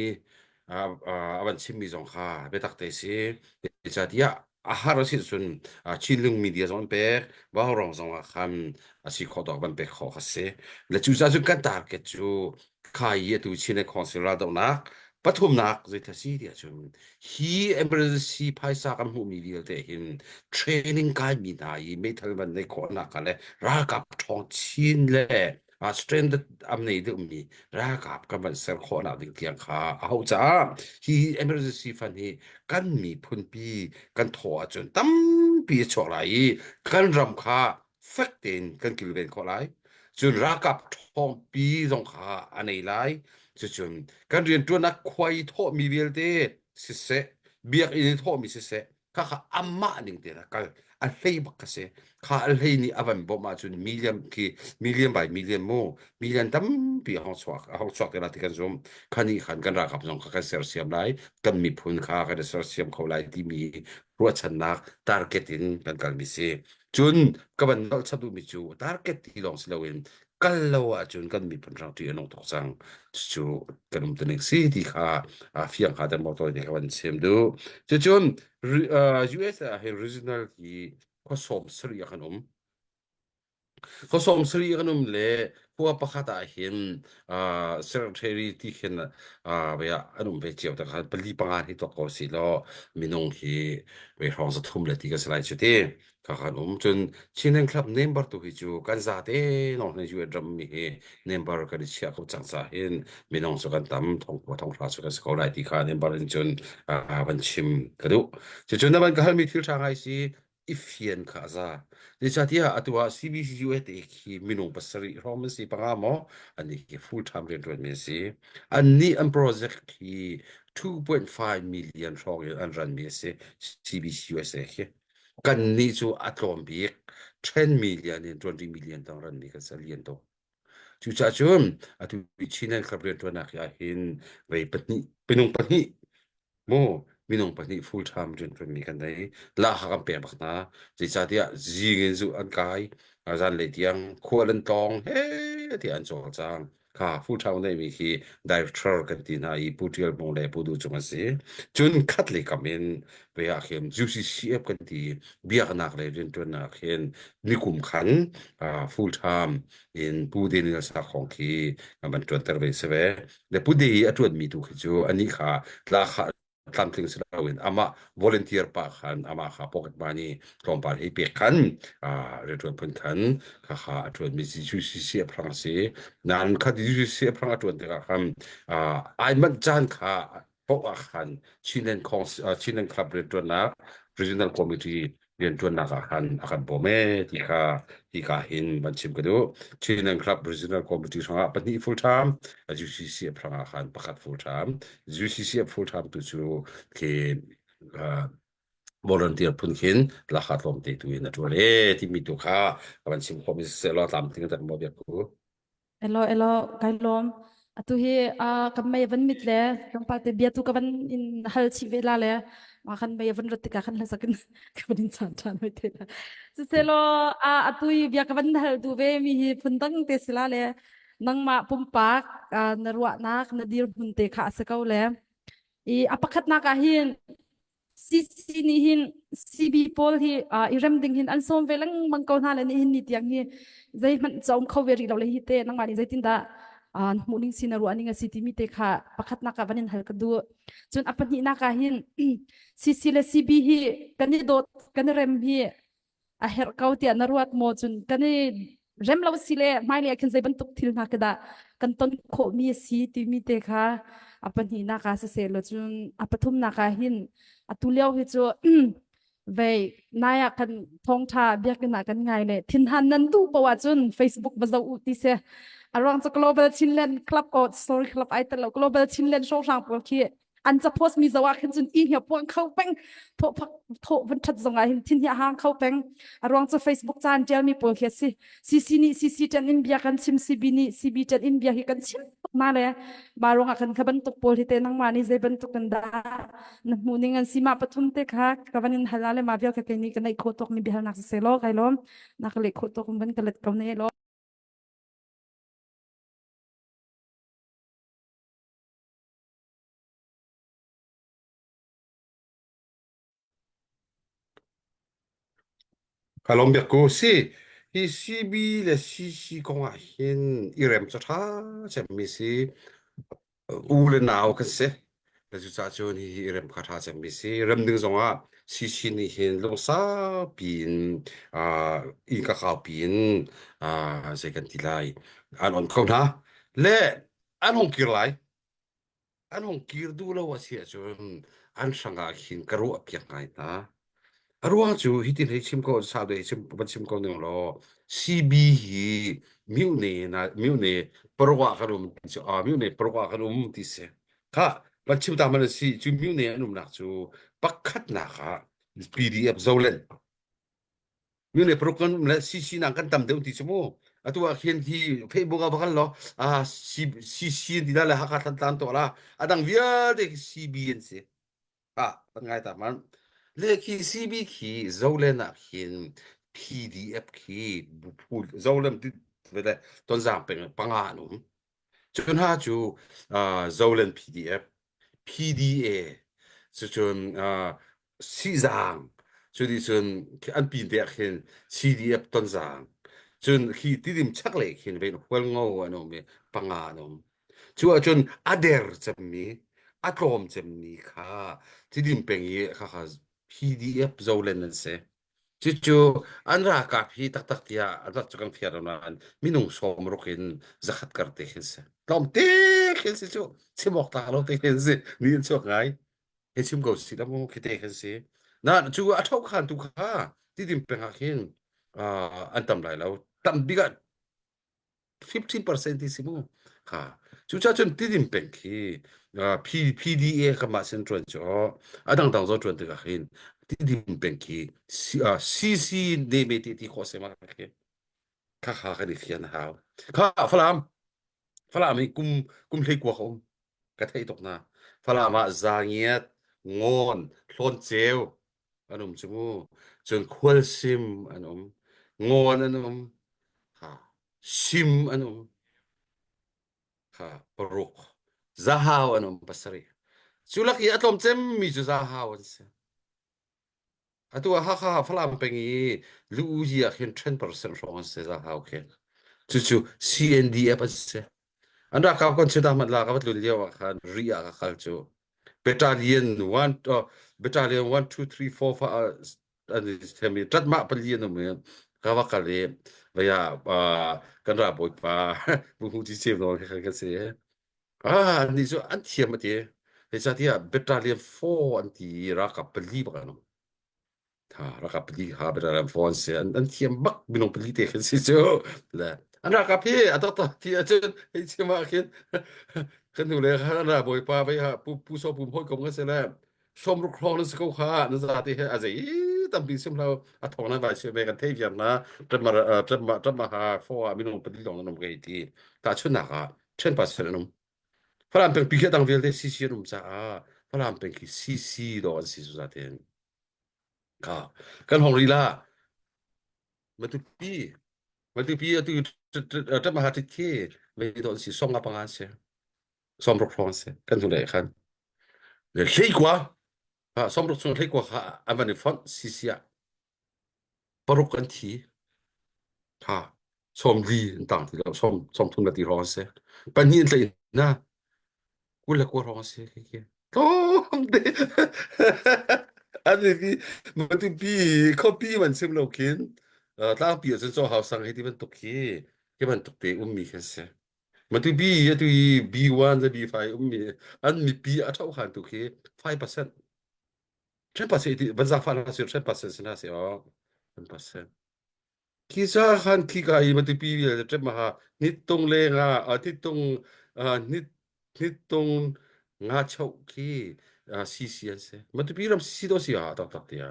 a van chimmi zong kha biatak te si. Zeicahtiah a har a si cun Chinlung media zong an pek, Vaurawng zong ah khan a si khawh tawk van pek khawh kha si. Le cucaah cun kan target cu kha i atu Chin and Council raldohnak pathumnak zeithla si tiah cun hi emergency phaisa kan hmuhmi vialte hin training kaimi hna i meithal van neih khawhnak le ralkap ṭhawng chin le uh, stranded am nei deuhmi ralkap kan van ser khawhnak ding tiang kha a hauh caah hi emergency fund hi kan miphun pi kan thawh ahcun tampi a chuak lai i kan ram kha fek tein kan kilven khawh lai. Cun ralkap ṭhawngpi zong kha a nei lai. Cucun kan rianṭuannak khua i thawhmi vialte siseh, biakinn i thawhmi siseh, khakha amah ning tein a kal. A hlei bak kha si. Kha a hlei nih a van bawmh ahcun million khi million by million mu million tampi a hong chuak a hong chuak te lai ti kan zum. Kha nih khan kan ralkap zong kha kan sersiam lai, kan miphun kha kan i sersiam kho lai timi ruahchannak target in kan kalmi si. Cun ka van nolh chap duhmi cu target ti lawng si loin kal lo ahcun kan miphun hrang ṭih a nung tuk cang. Cucu kan um tuning si ti kha fiang kha dan motor nih ka van chim duh. Cucun US ah hin regional hi khua sawm sarih ah kan um. Khua sawm sarih kan um le khua pakhat ah hin secretary ti khin an um ve cio tak khan pali panga hi tuak ko si law minung hi ve hrawng 300 le ti kan si lai cu ti. Ka kan um cun Chinland Club member tu hi cu kan zate nong hne UN ram mi hi member kan i chiah ko cang ca hin minung cu kan tam thong thong hra cu kan si ko lai ti kha member in cun van chim ka duh. Cucun na van ka halmi thil ṭha ngai si i fian kha a za. Zeicahtiah atu ah CBCUSA khi minung pasarih hrawng an si panga maw annih khi full time rianṭuanmi an si. Annih an project hi 2.5 million hrawng in an ranmi a si CBCUSA khi. Kannih cu a tlawm bik 10 million in 20 million tang ranmi kan si a lian tuk. Cucaah cun atu Chin and Club rianṭuannak ah hin vei pahnih minung pahnih mu minung pahnih full time rianṭuanmi kan nei. Lahkhah kan pek bak hna. Zeicahtiah zing in zu an kai, zanlei tiang khual an tlawng he tiah an cawlcang. Kha full time neimi khi director kan ti hna i Pu Ṭial Hmung le Pu Duh Cung an si. Cun khat lei kam in vei ah khin UCCF kan ti biaknak lei rianṭuannak hin nikum khan full time in Pu Daniel Sakhong khi kan van ṭuanter ve si ve. Le Pu De i a ṭuanmi tu khi cu anih kha tla tlamtling si loin amah volunteer pa khan amah kha pocket money tlawmpal hei pek khan rianṭuan phun khan kha kha a ṭuanmi UCC a phrang si. Nain kha UCC a phrang a ṭuan tikah khan ai manh caan kha poh ah khan Chinland Chinland Club rianṭuannak Regional Committee rianṭuannak ah khan a kan bawm ee ti kha hika hin van chim ka duh. Chinland Club Regional Committee hrangah pahnih full time, UCCF hrangah khan pakhat full time. UCCF full time tu cu khi volunteer phun khin lakha tlawmte tu in a ṭuan ee timi tu kha ka van chim khawh mi siseh law tlamtling tak maw biak ku. Elo elo kai lawm. Atu hi uh, kan mei van mit le tlawmpal te bia tu ka van in hal chih ve la le ma khan mei van rat tikah khan hlasak in ka van in chan ṭhan hoi te la. Siselaw uh, atu i bia ka van hal du ve mi hi phun dang te sila le nangmah pumpak uh, na ruahnak na dirhmun te kha a si ko le i a pakhatnak ah hin CC nih hin CB pawl hi uh, i rem ding hin an sawm ve lengmang ko hna le nihin ni tiang hi zeihmanh caum kho ve rih lo le hi te nangmah nih zeitindah uh, hmuh ning si na ruah ning a si timi te kha pakhatnak ah van in hal ka duh cun a pahnihnak ah hin CC le CB hi kan i dawt kan i rem hi a herh ko tiah na ruat maw cun kan i rem lo si le hmailei ah khin zei bantuk thil hna khi dah kan ton khawhmi a si timi te kha a pahnihnak ah siseh law cun a pathumnak ah hin atu lio hi cu vei nai ah kan thawngtha biakinn ah kan ngai le thinhan nan duh poah ahcun Facebook va zoh u ti si a ruang cu Global Chinland Club oh sorry club ai tel lo Global Chinland hrawnghrang pawl khi an ca post mi zo ah khin cun i hia puang kho peng tho phak tho van that zong ah hin thin hi hang kho peng a ruang cu facebook caan tial mi pawl khi si cc nih cc tan in bia kan chim cb nih cb tan in bia hi kan chim tuk na le ma ruang ah khan kha bantuk pawl hi te nangmah nih zei bantuk kan da na hmu ning an si ma pathum te kha ka van in hala le ma vial ka ke ni ka nei kho tok mi bihal nak se lo kai lom na ka le kho tok van ka let ko ne lo. Ka lawm biak ko si. Hi CB le CC kong ah hin i rem cu ṭha cemmi si. U le nau kan si. Le cucaah cun hihi i rem kha ṭha cemmi si. Rem ding zong ah CC nih hin lungsaupi in uh, innka kaupi in uh, zei kan ti lai an on ko hna. Le an hung kir lai. An hung kir duh lo a si ahcun an hrang ah khin ka ruah piak ngai hna. A ruang cu hitin hei chim ko sau deuh chim van chim ko ning law CB hi mune na mune paruk ah kan um ti cu ah mune paruk ah kan um ti si. Kha van chim ta man si cu mune an umnak cu pakhatnak ah PDF Zoland Mine paruk kan um le CC nang kan tam deuh ti cu mu. Atu ah khin hi Facebook ah va kal law ah CC an ti la le Hakha Thantlang to la adang vialte khi CB an si. Ah kan ngai ta man. Le khi CB khi Zolen ah khin PDF khi bu phu Zolen ti le tonzang peng panga an um. Cu hna cu uh, Zolen PDF, PDA, cucun uh, Sihzang, cu nih cun an pin te ah khin CDF Tonzang, cun khi Tidim chaklei khin vein Hualngo an um i panga an um. Cu ahcun a der cemmi, a tlawm cemmi kha Tidim peng i khakha PDF Zolen an si. Cucu an ralkap hi taktak tiah an rak cu kan fiar lo nain minung 60 in zakhat kar te khin si. Tlawmte khin si cu chim awk tlak lo te khin si. Mi an chuak ngai. Hei chim ko si dah mu khi te khin si. Na cu a tho khan tu kha tidim peng ah khin uh, an tam lai lo. Tam bik ah 15% ti si mu kha cucaah cun tidim peng khi P, PDA ka mah sin ṭuan cu a dangdang zo ṭuan tikah hin tidim peng khi CC ne me ti ti khawh se ma khi kha kha kan i fian hau kha Falam Falam hi kum kum hlei kua ka um ka theih tuk na Falam ah Zangiat Ngawn Hlawn Ceu an um cu mu cun Khualsim an um Ngawn an um ha Sim an um kha paruk Zahau an um pasarih cu lak i a tlawm cemmi cu Zahau an si Atu ah Hakha Falam peng i Lu-uzi ah khin 10% hrawng an si Zahau khi. Cucu CNDF an si. An ralkap kan chuta hmanh la ka va tlun lio ah khan ri ah ka kal cu. Battalion 1 uh, battalion 1 2 3 4 5 an themi ṭatmah pali an um i ka va kal i vaya uh, kan ra bawipa bu ci cem nawl he kan si. Ah, nih cu an thiam a ti. Zeicahtiah battalion 4 an ti i ralkap pali bak an um. Ha, ralkap pali kha battalion 4 an si. An, an thiam bak minung pali te khin si cu. Le an ralkap hi a taktak ti ahcun hei chim ah khin kan hnu le khan an ra bawipa vei ha pu pu so pum hawikom kan si le sawmruk hrawng nan si ko kha na zate he a zei tampi sim hlo a thong nan vai si ve kan thei viar na ṭamma ṭamma ṭamma ha fo ah minung pali lawng nan um ka hei ti tahchunhnak ah 10% an um Falam peng pi khi dang vialte CC an um caah Falam peng khi CC dawh an si zu zaten ka kan hong ri la Matupi Matupi atu ṭamma ha ṭit khi mei dawh an si song nga panga an si sawmruk hrawng an si kan hnulei khan le hleikua sawmruk chung hleikua kha an van i fonh CC ah paruk an thi ha sawmli an tang ti lo sawm sawmthum le ti hrawng an si pahnih an tlaih hna 21 hrawng an si khi khi tlawm te an mi matupi khuapi man sim lo khin tlangpi ah cun chaw hau sang hi ti bantuk khi hi bantuk te ummi khi an si Matupi atu i B1 le B5 ummi an mipi a ṭho khan tu khi 5%. 10% ti van zaangfah hna sih 10% si hna sih aw 10%. Khi sa khan khi ka i Matupi vialte ṭep ma ha nittung le nga nittung nit nittung nga chau khi CC an si. Matupi ram CC do si ha tak tak tia.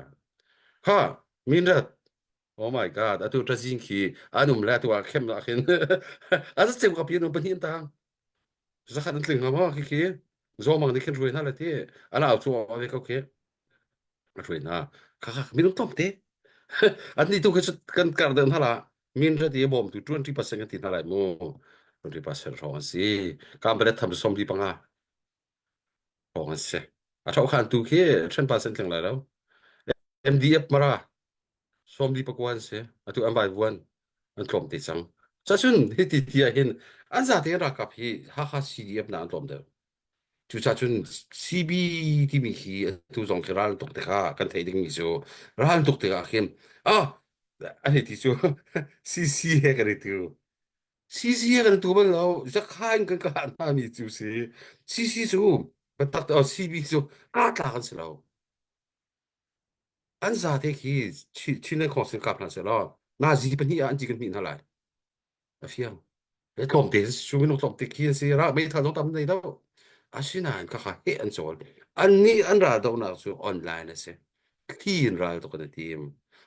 Ha minrat Oh my God, atu ṭazing khi an um le atu ah khem ah khin a ceu ka pi nu pahnih an tang. Zakhat an tling hnga maw khi khi zawmang nih khin hruai hna le ti an au cu ve ko khi a hruai hna kha kha minung tom te an ni tu khi kan kar deuh hna la min ra ti bawm tu 20% kan ti hna lai mu 20% hrawng an si kam balet tham som li panga hrawng an si a thau khan tu khi 10% tling lai lo MDF mara. Sawmli pakua an si. Atu an vaivuan an tlawm te cang. Cacun hiti ti ah hin an zate in ralkap hi Hakha CDF na an tlawm deuh. Cucaah cun CB timi hi atu zong khi ral tuk tikah kan theih dingmi cu ral tuk tikah khin ah an hei ti cu CC he kan i tu. CC he kan i tu bal lo. Zakha in kan kah hna mi cu si. CC cu biatak oh, CB cu kaa tlak an si lo. An zate khi Chin nan khawng sin kap hna seh law nazi pahnih ah an ci kan hmih hna lai. A fiang. He tlawmte cu minung tlawmte khi an si. Ra meithal zong tam nei lo. Asinain khakha he an cawl. An nih an ral dohnak cu online a si. Thli in ral tuk an i tim.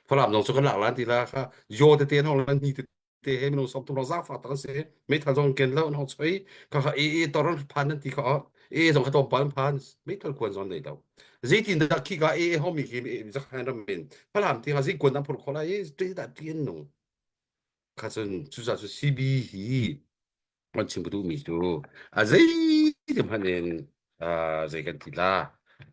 Falam zong cu kan lak lan ti la kha yaw tete an hong lan ni tete he minung 30 rong zaangfak tak an si. Meithal zong ken lo an hong choi. Khakha e e tor an phan an ti kha e zong kha tlawmpal an phan. Meithal kuan zong nei lo. Zeitin dah khi ka e e homi khi zakhan ram in Falam ti nga zei kuan an phur kho lai i dah ti an nung. Kha cun cucaah cu CB hi an chim ka duhmi cu a zei hmanh in zei kan ti la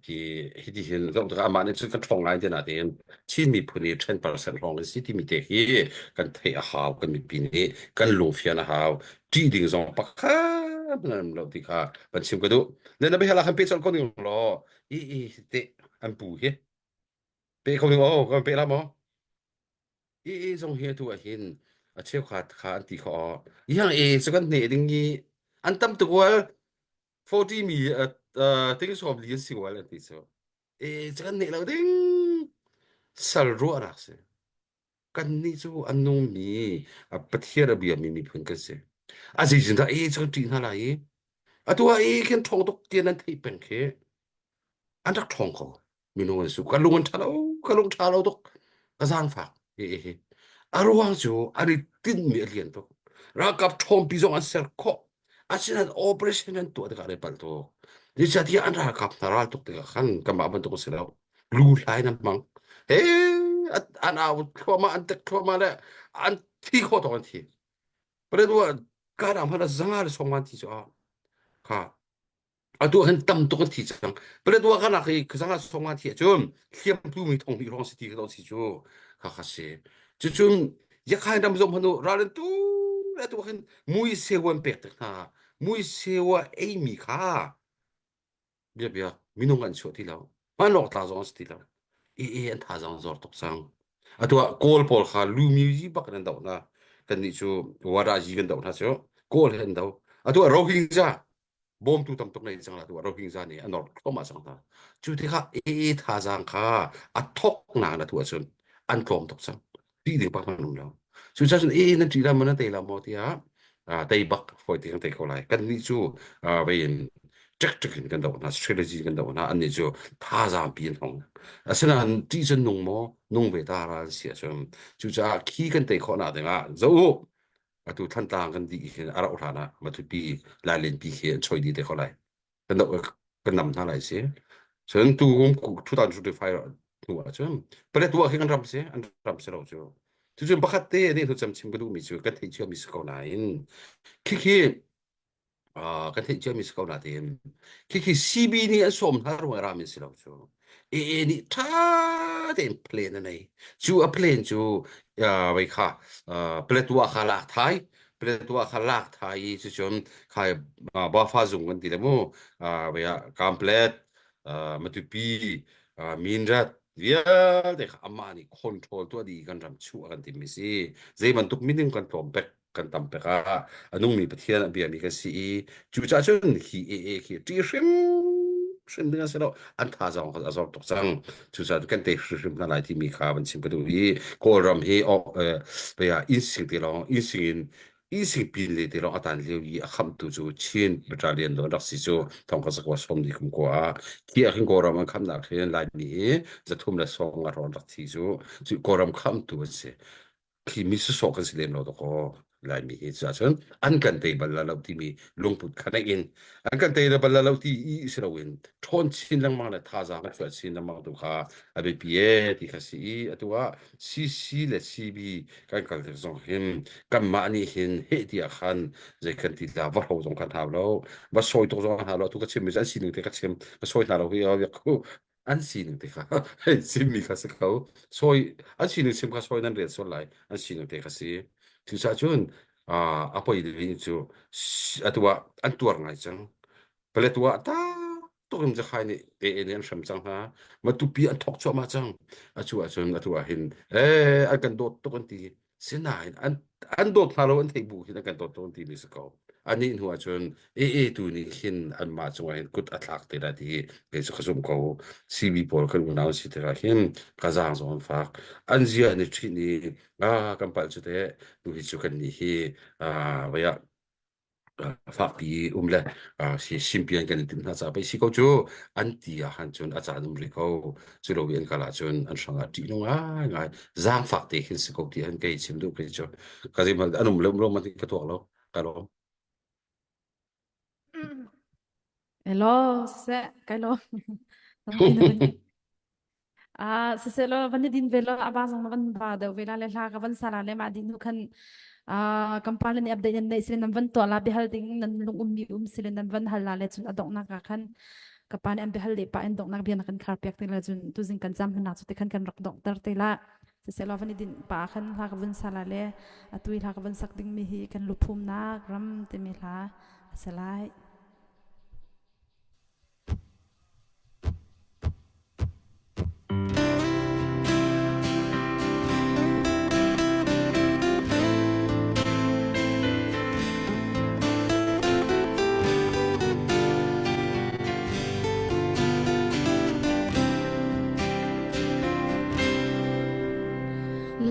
hi hiti hin zoh tikah amah nih cun kan ṭhawng ngai te nain Chin miphun hi 10% hrawng kan si timi te hi kan theih a hau kan mipi nih kan lungfian a hau ṭih ding zong pakhat hmanh an um lo ti kha van chim ka duh. Na na biahal ah khan pe colh ko ning law i i te an pu hi pe kho ning aw kan pe la maw? I i zong hi atu ah hin a cheukhat kha an ti kho aw. Iang e cu kan hne ding i an tam tuk ual 40 mi ting sawm li an si ual an ti cu. E cu kan hne lo ding sal ruahnak si. Kan nih cu a nungmi a Pathian a biami miphun kan si. A zeizin dah e cu kan ṭih hna lai i atu ah e khin ṭhawng tuk tian nan theih peng khi an rak ṭhawng ko. Minung an si. Ka lung an ṭha lo, ka lung ṭha lo tuk. Ka zaangfak. Hi hi. A ruang cu an i tinhmi a lian tuk. Ralkap ṭhawmpi zong an ser khawh. Asinain operation an tuah tikah an i palh tuk. Zeicahtiah an ralkap hna ral tuk tikah khan kanmah bantuk a si lo. Lu hlai in an hmang. He an au thluahmah, an tek thluahmah le an thi khawh tawk an thi. Paletwa ka hmanh ah zanga le sawng an thi cu ah kha atu hin tam tuk an thi cang Paletwa ka nak i zanga sawng an thi ahcun hliamtu mi thong hnih hrawng si ti ka si cu kha kha si cucun yakhain ram zong hanu ral an tu le atu hin mui sewan pek tik hna mui sewa ei mi kha biakbiak minung an chuah ti lo hmanawk tla zong an si ti lo i e an thazaang zor tuk cang atu ah kawl pawl kha lumi yi bak in an doh hna kannih cu wadazi kan doh hna cu kawl he an do atu ah rohingya bawmtu tam tuk nei cang la tu ah rohingya nih an or thluahmah cang hna cu tikah e thazaang kha a thoknak na tu ahcun an tlawm tuk cang ṭih ding pak hmanh um lo. Cucaah cun ee nan ṭih la maw nan tei la maw tiah tei bak fawi te kan tei ko lai. Kannih cu vei in ṭekṭek in kan doh hna, strategy kan doh hna. Annih cu thazaang pi an hong. Asinain ṭih cun nung maw nung ve ta ra an si ahcun cucaah khi kan tei khawhnak dingah zoh u atu Thantlang kan dih hin a rauh hlan ah Matupi Lailenpi khi an choi dih te kho lai. Kan doh kan nam hna lai si. Cun tu kum 2025 hnu ah cun Paletwa khi kan ram si an ram si lo cu. Cucun pakhat te nih hnu cem chim ka duhmi cu kan theih ciami si ko nain khikhi kan theih ciami si ko nain khikhi CB nih an sawm hna ruang ram in si lo cu. AA nih ṭha tein plan a nei. Cu a plan cu wei kha Paletwa kha lak thai Paletwa kha lak thai i cucun khai Bafa zung kan ti le mu wei ah Kamplet Matupi Minrat vialte kha amah nih control tuah dih kan ram chuh a kan timmi si. Zei bantuk minung kan tlawm pek kan tam pek ah a nungmi Pathian a biami kan si i cucaah cun hi AA khi ṭih hrim hrim ding an si lo an thazaang a zor tuk cang cucaah kan te hrimhrim hna lai timi kha van chim ka duh i Kawlram hi innsing te lawng innsing in innsing pin le te lawng a tan lio i a khamtu cu Chin Battalion lo an rak si cu thong ka zakwa som ni kum kwa ah khi ah khin Kawlram an khamnak hin Laimi hi zathum le song a ron rak thi cu cu Kawlram khamtu an si khi mi sawsawh kan si lem lo dakaw Laimi hi cuahcun an kan tei bal la lo timi lungput kha neih in an kan tei bal la lo ti i si loin ṭhawn chin lengmang le thazaang kan chuah chin lengmang tu kha a biapi e ti kha si i atu ah CC le CB kan kal tik zong hin kanmah nih hin heh tiah khan zei kan ti la va hro zong kan hau lo va sawi tuk zong kan hau lo atu ka chim mi cu an sining te ka chim ka sawi hna lo hi khu. An sining te kha hei chimmi kha si ko. Sawi an sining chim kha sawi nan rel sual lai. An sining te kha si. Cucaah cun a poi ding cu atu ah an tuar ngai cang. Paletwa ah tuk in Jakhai nih AA nih an hrem cang hna. Matupi an thok cuahmah cang. Atu ahcun atu ah hin eh an kan dawt tuk an ti. Sinain an an dawt hna lo an theih bu hin an kan dawt tuk an ti mi si ko. Anih hnu ahcun AA tu nih hin anmah cungah hin kut a thlak te lai ti kei cu ka zumh ko. CB pawl kan unau si tikah hin ka zaang zong an fak. An zia an i ṭhinh i ah kan palh cu teh tu hi cu kan nih hi ah vai ah fakpi um le simpian kan in timh hna caah pei si ko cu an ti ah han cun a caan um rih ko cu lo i an kal ahcun an hrang ah ṭih nung ngai ngai zaangfak te khin si ko ti han kei chim duh kei cu ka zim an um lo um lo man ka tuak lo ka lawm. Hello, siseh, kai lo. Ah, siseh van i din ve law a ba zong na van ba deuh ve la le hla ka van sa la le mah dih hnu khan ah kan le nih update nan neih sile nan van tuah la biahal ding nan lung ummi um sile nan van hal la le cun a donghnak ah khan ka pa nih an biahal leh pah in donghnak bia na kan khar piak te la cun tuzing kan cam hna cu te khan kan rak donghter te la siseh law van i din pa khan hla ka vun sa la le atu i hla ka van sak ding mi hi kan luphumnak ram timi hla a si lai.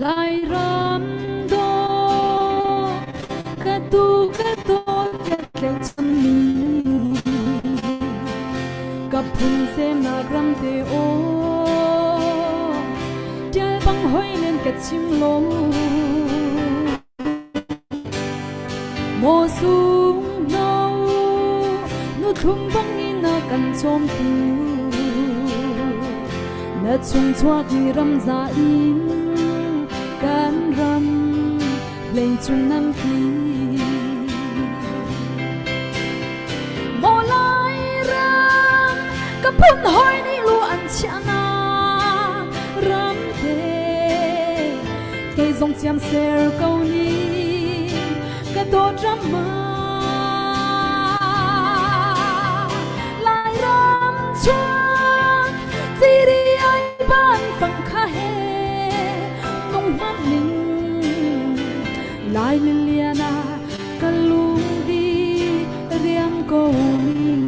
Lairam dawh ka tu ka dawt ka tlaihchanmi ka phun semnak ram te aw tial bang hoi len ka chim lo Maw sung no nu thlum bangin a kan cawmtu na chung chuak mi ram za in kan ram leicung nan ki Maw lai ram ka phun hoi nih lu an chiah na ram te Kei zong ciam ser ko ni ka dawt ram ma Lairam chuak ciri ai ban fang kha he nung hman ning Lai liliana ka lung di riam ko ning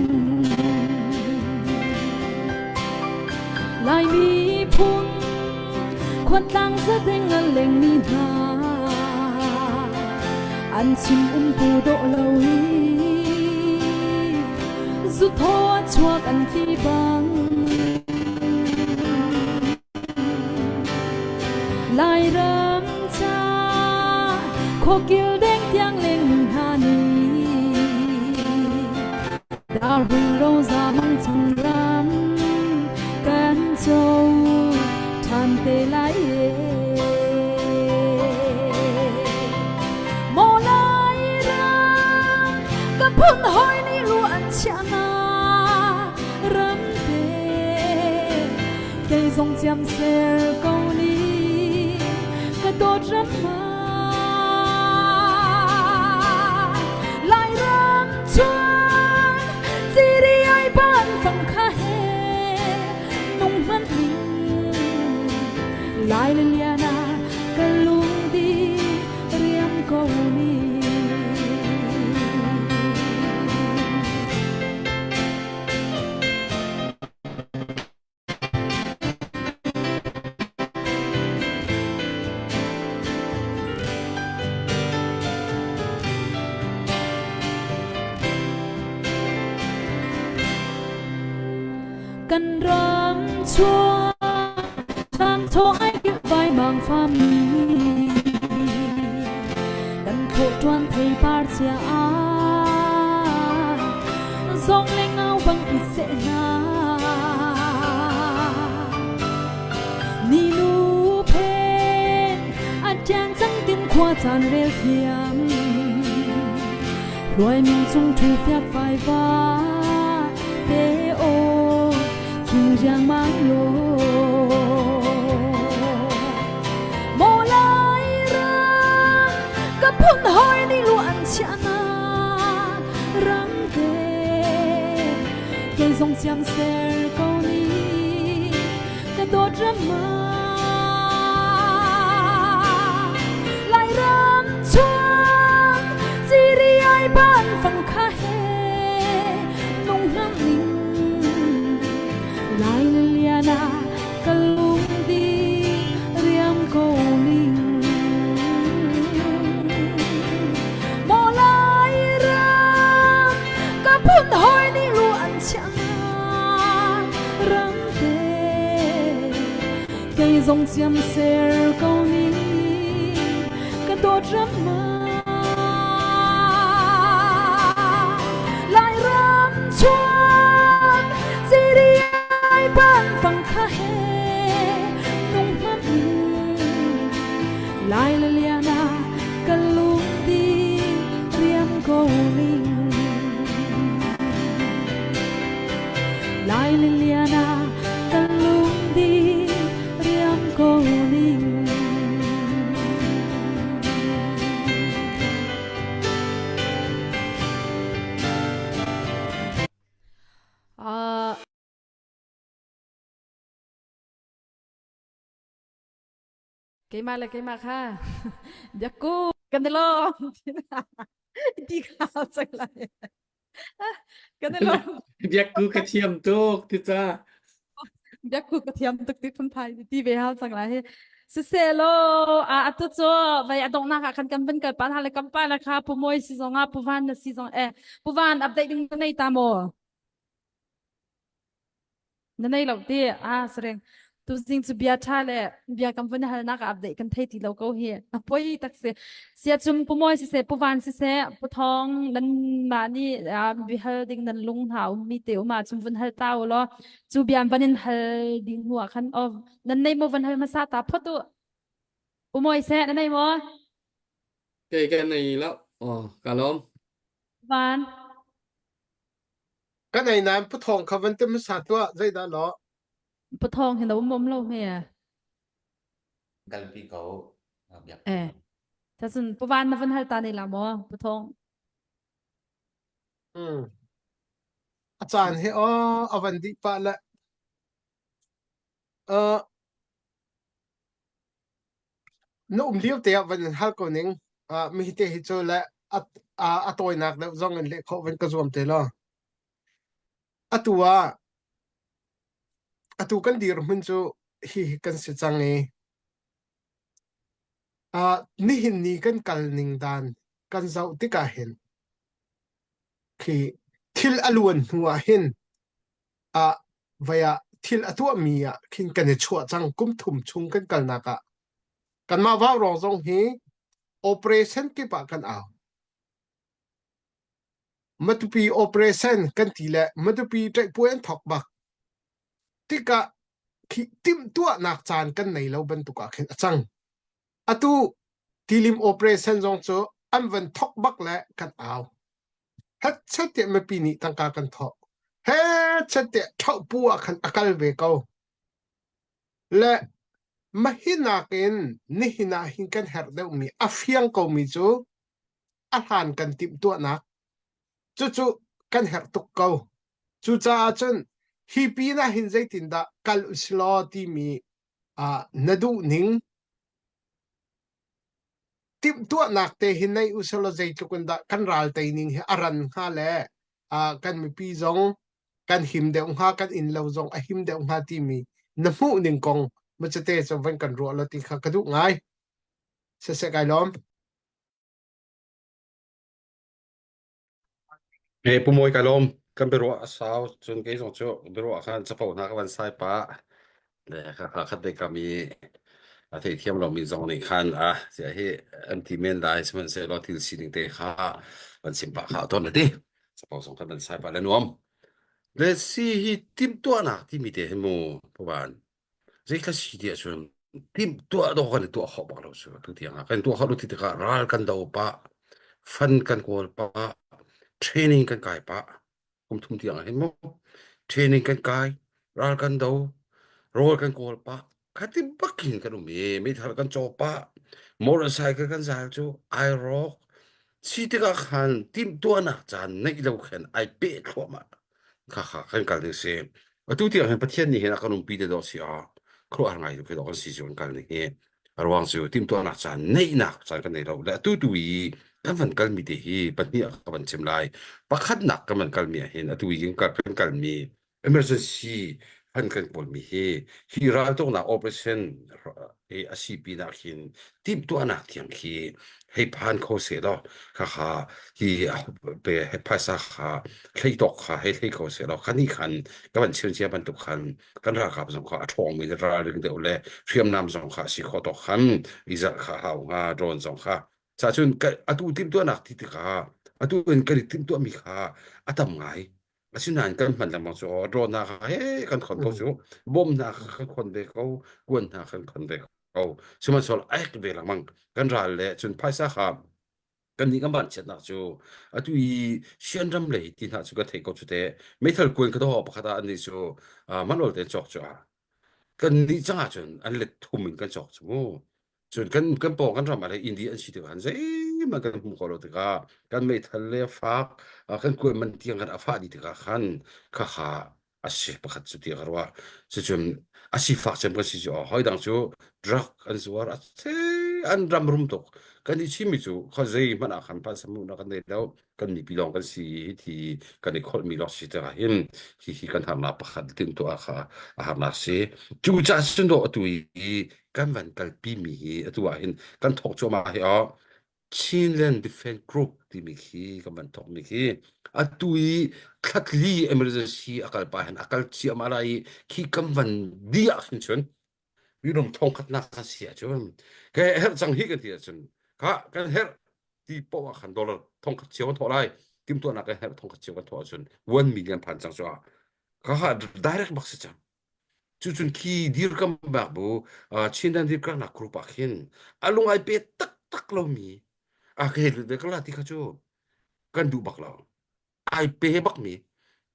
Lai miphun Khuatlang zadeng a lengmi hna an chim umtu dawh lo i zuthaw a chuak an ti bang Lairam ca khuakil deng tiang lengmi hna nih Darhung roza mang chung ram kan co ṭhan te lai e. Maw lai ram ka phun hawi nih lu an chiah na ram te kei zong ciam ser ko ni ka dawt ram ma Lairam chuan ciri ai ban fang kha he nung hman ning Lai le liana ka lung di riam ko ni. Kan ram chuak chan thaw ai vai mang fami kan khawh tuan thei par chia zong le ngau bang i seh hna ni nu phen a tian cang tin khua caan rel thiam Hluai min cung thu fiak fai va te o king. riangmang law. Maw lai ram ka phun hawi nih lu an chiahnak ram te kei zong siam ser ko ni ka dawt ram Lairam chuak ciri ai ban fang kha he nung hnam ning Lai liana ka lung di riam ko ning Maw lai ram ka phun hoi nih lu an chiah ram te kei zong ciam ser ko ning ka dawt ram ma Lai ram chuak ciri ai ban fang kha he nung hman in Lai le liana ka lung di riam ko ning Lai le liana ka lung di riam ko ning Uh, keimah le keimah kha biakku kan i lawm ti kha cang lai kan i lawm Biakku ka thiam tuk ti ca. biakku ka thiam tuk ti phunphai ti ve hau cang lai hi siselaw a atu cu vai a donghnak ah khan kan van kal pa hna le kan pa na kha pu moi si zong ah pu van na si zong eh pu van update ding na nei ta maw Na nei lo ti ah sareng tuzing cu bia tha le bia kan vun hal nak ah update kan thei ti lo ko hi a poi tak si sia chum pu moi si se pu van si se pu thong nan ma ni bi hal ding nan lung hna um mi te uma chum vun hal ta u lo chu bian van in hal ding hnu ah khan of nan nei mo van hal hmasa ta phot u pu moi se na nei mo Kei ka nei lo. Oh, ka lawm. Van Kan ei nain pathawng kha van ti hmasa tuah zeidah law? Pathawng hi na um um lo hme. Kalpi ko. Biak. Eh. Tacun pavan na van hal ta ne la maw pathawng. Mm. A caan hi aw a van dih pah le uh, na um lio te ah van in hal ko ning uh, mi te hi cu le a, a, a tawinak deuh zong in leh khawh van ka zuam te law atu ah atu kan dirhmun cu hi hi kan si cang i uh, nihin ni kan kal ning dan kan zoh tikah hin khi thil a luan hnu ah hin ah vai ah thil a tuahmi ah khin kan i chuah cang kum thum chung kan kalnak ah kanmah vaurawng zong hi operation kip ah kan au Matupi operation kan ti le Matupi ṭaihpuai an thawk bak tikah khi timhtuahnak caan kan nei lo bantuk ah khin a cang atu tilim operation zong cu an van thawk bak le kan au hetchet tiah mipi nih tangka kan thawh hetchet tiah ṭhohpu ah khan a kal ve ko le mahinak in nihin ah hin kan herh deuhmi a fiang komi cu a hlan kan timhtuahnak cucu kan herh tuk ko cucaah cun hi pin ah hin zeitindah kal usilaw timi ah na duh ning timhtuahnak te hi nei usalaw zeitluk in dah kan ral tei ning hi a ran hnga le uh, kan mipi zong kan him deuh hnga kan inn lo zong a him deuh hnga timi na hmuh ning kong macate cu van kan ruah lo ti kha ka duh ngai siseh kai lawm E pu Mawi ka lawm. Kan biaruah a sau cun kei zong cu biaruah khan capo hna ka van sai pah. Le ka kha khat te kam i a theithiam lomi zong nih khan a sia hi an ti men lai sihmanhsehlaw thil sining te kha van sim pah kha ton ti. Capo zong kan van sai pah le nuam. Le si hi timhtuahnak timi te hi mu pawan Zeithla si ti ahcun timhtuah dawh kan i tuah khawh bak lo cu atu tiang ah kan tuah khawh lo ti tikah ral kan do pah, fund kan kawl pah, training kan kai pah. Kum thum tiang ah hin mu training kan kai. Ral kan do, rawl kan kawl pah, khati bakin kan um i meithal kan caw pah, motorcycle kan zal cu ai rawk. Si tikah khan timhtuahnak caan neih lo khan ai peh thluahmah. Khakha kan kal ding si. Atu tiang hin Pathian nih hin a kan umpi te dawh si ah khuaruahhar ngai khi dawh kan si cu kan kal ning hi. A ruang cu timhtuahnak caan neihnak caan kan nei lo. Le atu tu i kan van kalmi te hi pahnih ah ka van chim lai. Pakhatnak kan van kalmi ah hin atu i kan kalmi emergency han kan kawlmi hi hi raltuknak operation hi a si pinah hin timhtuahnak thiang khi hei phan kho seh law khakha hi pe phaisa kha thlei tawk kha hei thlei kho seh law khani khan ka van chim cia bantuk khan kan ralkap zong kha a ṭhawngmi le ralring deuh le hriamnam zong kha a si khawh tawk khan i zalh kha hau hnga drone zong kha cacun atu timhtuahnak ti tikah atu in kan i timhtuahmi kha a tam ngai. Asinain kan hman lengmang cu drone hna kha he kan khon ko cu bom hna kha kan khon ve ko kuan hna kan khon ve ko sihmanhsehlaw aek ve lengmang kan ral le cun phaisa kha kan nih kan vanchiatnak cu atu i Sianram lei ti hna cu ka theih ko cu te meithal kuan ka dawh pakhat ah annih cu manol tein cawk cu ah kan nih cang ahcun an let thum in kan cawk cu mu Cun kan kan pawng kan ram ah le India an si tikah zeihmanh kan hmu khawh lo tikah kan meithal le fak kan kuai man tiang kan a fah dih tikah khan khakha a si pakhat cu tiah ka ruah. Cucun a sifak cem kan si cu hoi dang cu drug an zuar a an ram rum tuk kan i chimmi cu kha zeihmanh ah khan phaisa hmuhnak kan nei lo kan mipi lawng kan si hi thi kan i kholhmi lawng si tikah hin hi hi kan harnak pakhat timhtuah kha a harnak si cu caah cun dawh atu i kan van kalpi mi hi atu ah hin kan thawk cuahmah hi aw Chinland Defense Group timi khi kan van thawk mi khi atu i thlatli emergency a kal pa hin a kal ciahmah lai i khi kan van diah hin cun minung thongkhatnak kan si ahcun ka herh cang hi kan ti ahcun kha kan herh ti poah ah khan dollar thongkhat cio kan thawh lai timhtuahnak kan herh thongkhat cio kan thawh ahcun 1 million phan cang cu ah kha kha direct bak si cang cucun khi dirkam bak bu Chinland dirkamnak group ah khin a lung ai pe taktak lomi a ka hei lut ve ka la ti kha cu kan duh bak lo ai pe bakmi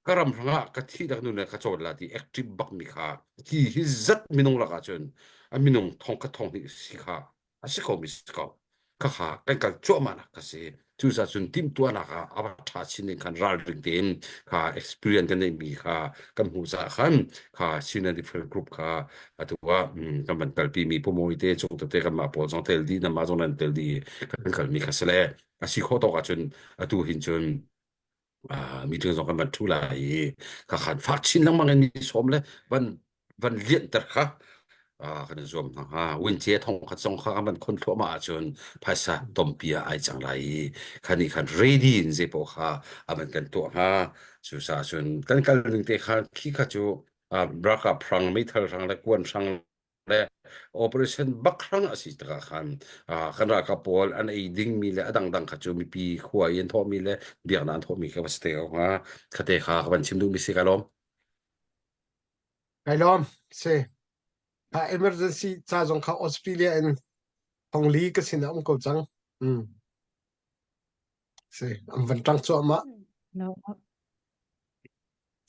ka ram hrangah ka thih dak nun le ka cawn la ti active bakmi kha hi hi zat minung lakah cun a minung thong khat thong hnih si kha a si ko mi si ko kha kha kan kal cuahmah nak ka si cucaah cun timhtuahnak ah a va ṭha chin ding khan ralring tein kha experience kan neihmi kha kan hmuh caah khan kha Chin and Different Group kha atu ah kan van kalpi mi pumawi te cung tete kanmah pawl zong tel dih namah zong nan tel dih kan kalmi kha si le a si khawh tawk ahcun atu hin cun meeting zong kan van ṭhu lai i kha khan fak chin lengmang in mi sawm le van van lianhter kha kan i zuam hna hnga wince thong khat zong kha kan van khon thluahmah ahcun phaisa tompi ah ai cang lai i khan i khan ready in zei paoh kha a van kan tuah hnga cucaah cun kan kal ning te kha khi kha cu ralkap hrang meithal hrang le kuan hrang le operation bak hrang a si tikah khan kan ralkap pawl an ei dingmi le a dangdang kha cu mipi khua i an thawhmi le biaknak an thawhmi kha va si te ko hnga khate kha ka van chim duhmi si ka lawm Kai lawm si ha emergency ca zong kha Australia in thongli ka sin ah um ko cang mm si an van tang cuahmah No.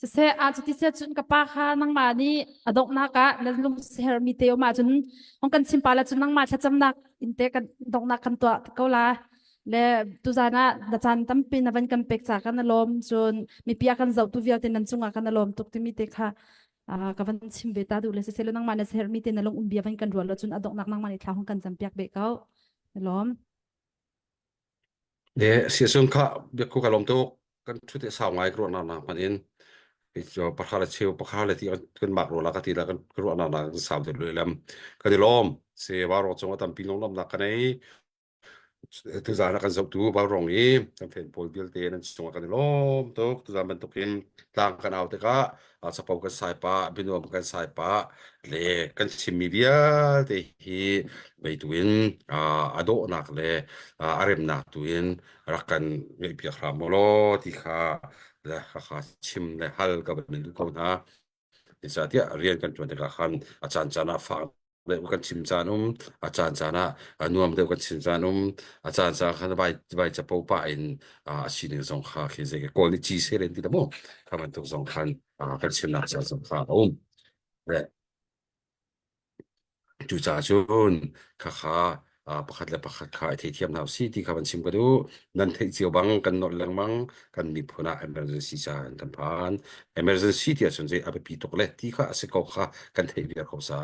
Siseh a cuti seh cun ka pa kha nangmah nih a donghnak ah na lung sihermi te um ahcun hong kan chim pa la cun nangmah thlacamnak in te kan donghnak kan tuah ko la le tuzan ah na caan tampi na van kan pek ca kan lawm cun mipi a kan zohtu vialte nan cungah kan lawm tuk timi te kha ka van chim ve ta duh le siseh le nangmah na sihermi te na lung um bia van kan rual lo cun a donghnak nangmah nih thla hong kan cam piak ve ko lawm Le siasun kha biakku ka lawm tuk. Kan ṭhut i sau ngai ka ruahnak nak hmanh in cu pakha le cheu pakha le ti kan mak rua la ka ti la kan ka ruahnak nak kan sau deuh lehlam. Kan i lawm. Se varo cung a tampi lawmnak ka nei. Tuzaan ah kan zohtu Vaurawng i kan fen pawl vialte nan cungah kan i lawm tuk. Tuzaan bantukin tlang kan au tikah capo kan sai pah, bianuam kan sai pah le kan chimmi vialte hi meitu in a dawhnak le a remnak tu in rak kan ngaihpiak hram mu law ti kha le khakha chim le hal ka van in duh ko hna. Zeicahtiah rian kan ṭuan tikah khan a caan caan ah fak. deuh kan chim caan um a caan caan ah a nuam deuh kan chim caan um a caan caan khan vai vai capo pah in a sining zong kha khi zei kawl nih chi se len ti da mu kha bantuk zong khan kan chimnak caan zong kha a um Cucaah cun khakha pakhat le pakhat kha i theithiam hna usih ti kha van chim ka duh. Nan theih cio bang kan nolh lengmang kan miphun ah emergency caan kan phan. Emergency ti ahcun zei a biapi tuk le ti kha a si ko kha kan theih viar ko sa.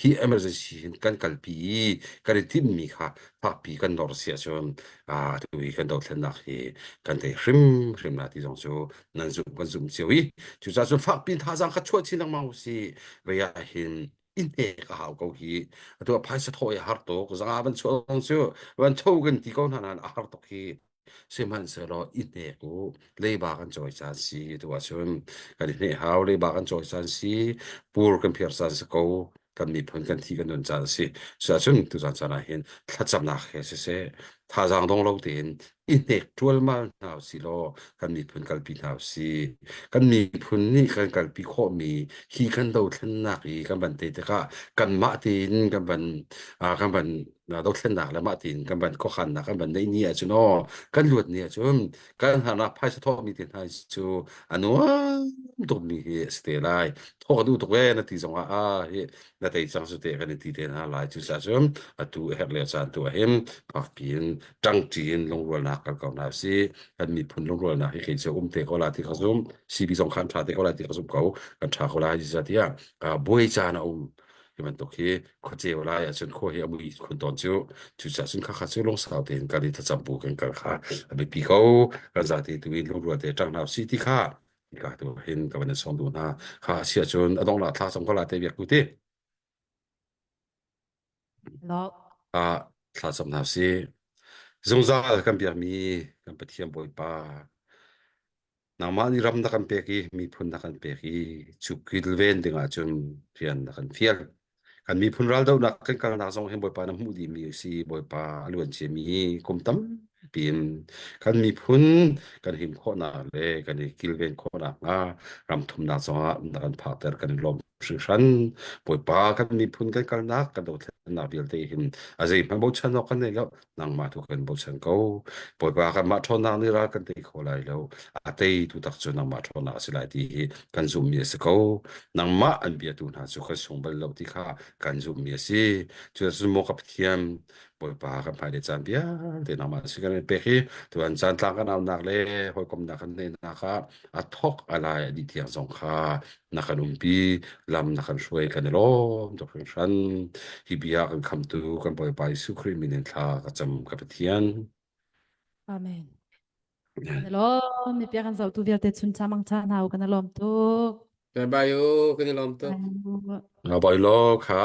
Hi emergency hin kan kalpi i kan i timhmi kha fakpi kan nor si ahcun atu hi kan dothlennak hi kan tei hrimhrim la ti zong cu nan zumh kan zumh cio i cucaah cun fakpi thazaang kha chuah chin lengmang usih vei ah hin i hnek a hau ko hi atu ah phaisa thawh i a har tuk zanga van chuah zong cu van tho kan ti ko hna nain a har tuk hi sihmanhsehlaw i hnek u leiba kan cawi caan si tu ahcun kan i hnek hau leiba kan cawi caan si pur kan phiar caan si ko kan miphun kan thi kan nun caan a si cuahcun tuzan caan ah hin thlacamnak he siseh thazaang dong lo tein i hnek ṭualmal hna usih law kan miphun kalpi hna usih. Kan miphun nih kan kalpi khawhmi hi kan dothlennak i kan van tei tikah kanmah tein kan van kan van dothlennak le mah tein kan van khuakhannak kan van neih ni ahcun aw kan luat ni ahcun kan harnak phaisa thawhmi te hna cu a nuam tukmi hi a si te lai. Thawk a duh tuk ee na ti zongah ah hi na tei cang cu te kan i ti te hna lai. Cucaah cun atu a herh lio caan tu ah hin fakpi in ṭangṭi in lungrualnak kal ko hna usih. Kan miphun lungrualnak hi kei cu um te ko la ti ka zum. CB zong kha an ṭha te ko lai ti ka zum ko. Kan ṭha ko lai tiah buai caan a um. Hi bantuk hi khuaceu lai ahcun khua hi a mui khun tawn cu. Cucaah cun khakha cu lungsau tein kan i thlacam bu kan kal kha a biapi ko. Kan zate tu in lungrual te ṭang hna usih ti kha hika tu hin ka van in sawm duh hna. Kha a si ahcun a donghnak thla cam ko la te biak tu ti. Ah thlacam hna usih. Zungzal kan biakmi kan Pathian Bawipa, nangmah nih ram na kan pek i miphun na kan pek i cu kilven ding ahcun rian na kan fial. Kan miphun raldohnak kan kalnak zong hin Bawipa na hmuh dihmi a si. Bawipa a luan ciami kum tampi in kan miphun kan him khawhnak le kan i kilven khawhnak hnga ram thumnak zongah na kan phakter kan i lawm hringhran. Bawipa kan miphun kan kalnak kan dothlennak vialte hin a zeihmanh bochan awk kan nei lo nangmah tu kan bochan ko. Bawipa kanmah ṭhawnnak nih ral kan tei kho lai lo. A teitu tak cu nangmah ṭhawnnak a si lai ti hi kan zumhmi a si ko. Nangmah an biatu hna cu kan sung bal lo ti kha kan zumhmi a si. Cuticun maw ka Pathian Bawipa kan hmailei caan vialte nangmah sin kan in pek i tuan caan tlang kan aunak le hawikomnak kan neihnak ah a thok a lai a dih tiang zong kha na kan umpi lam na kan hruai kan i lawm tuk hringhran hi bia kan khamtu kan Bawipa Jesuh Khrih min in thla ka cam ka Pathian Amen. Kan i lawm mi pia kan zohtu vialte chun cha mang cha hna u kan i lawm tuk. Bye bye u kan i lawm tuk. Bye lo kha.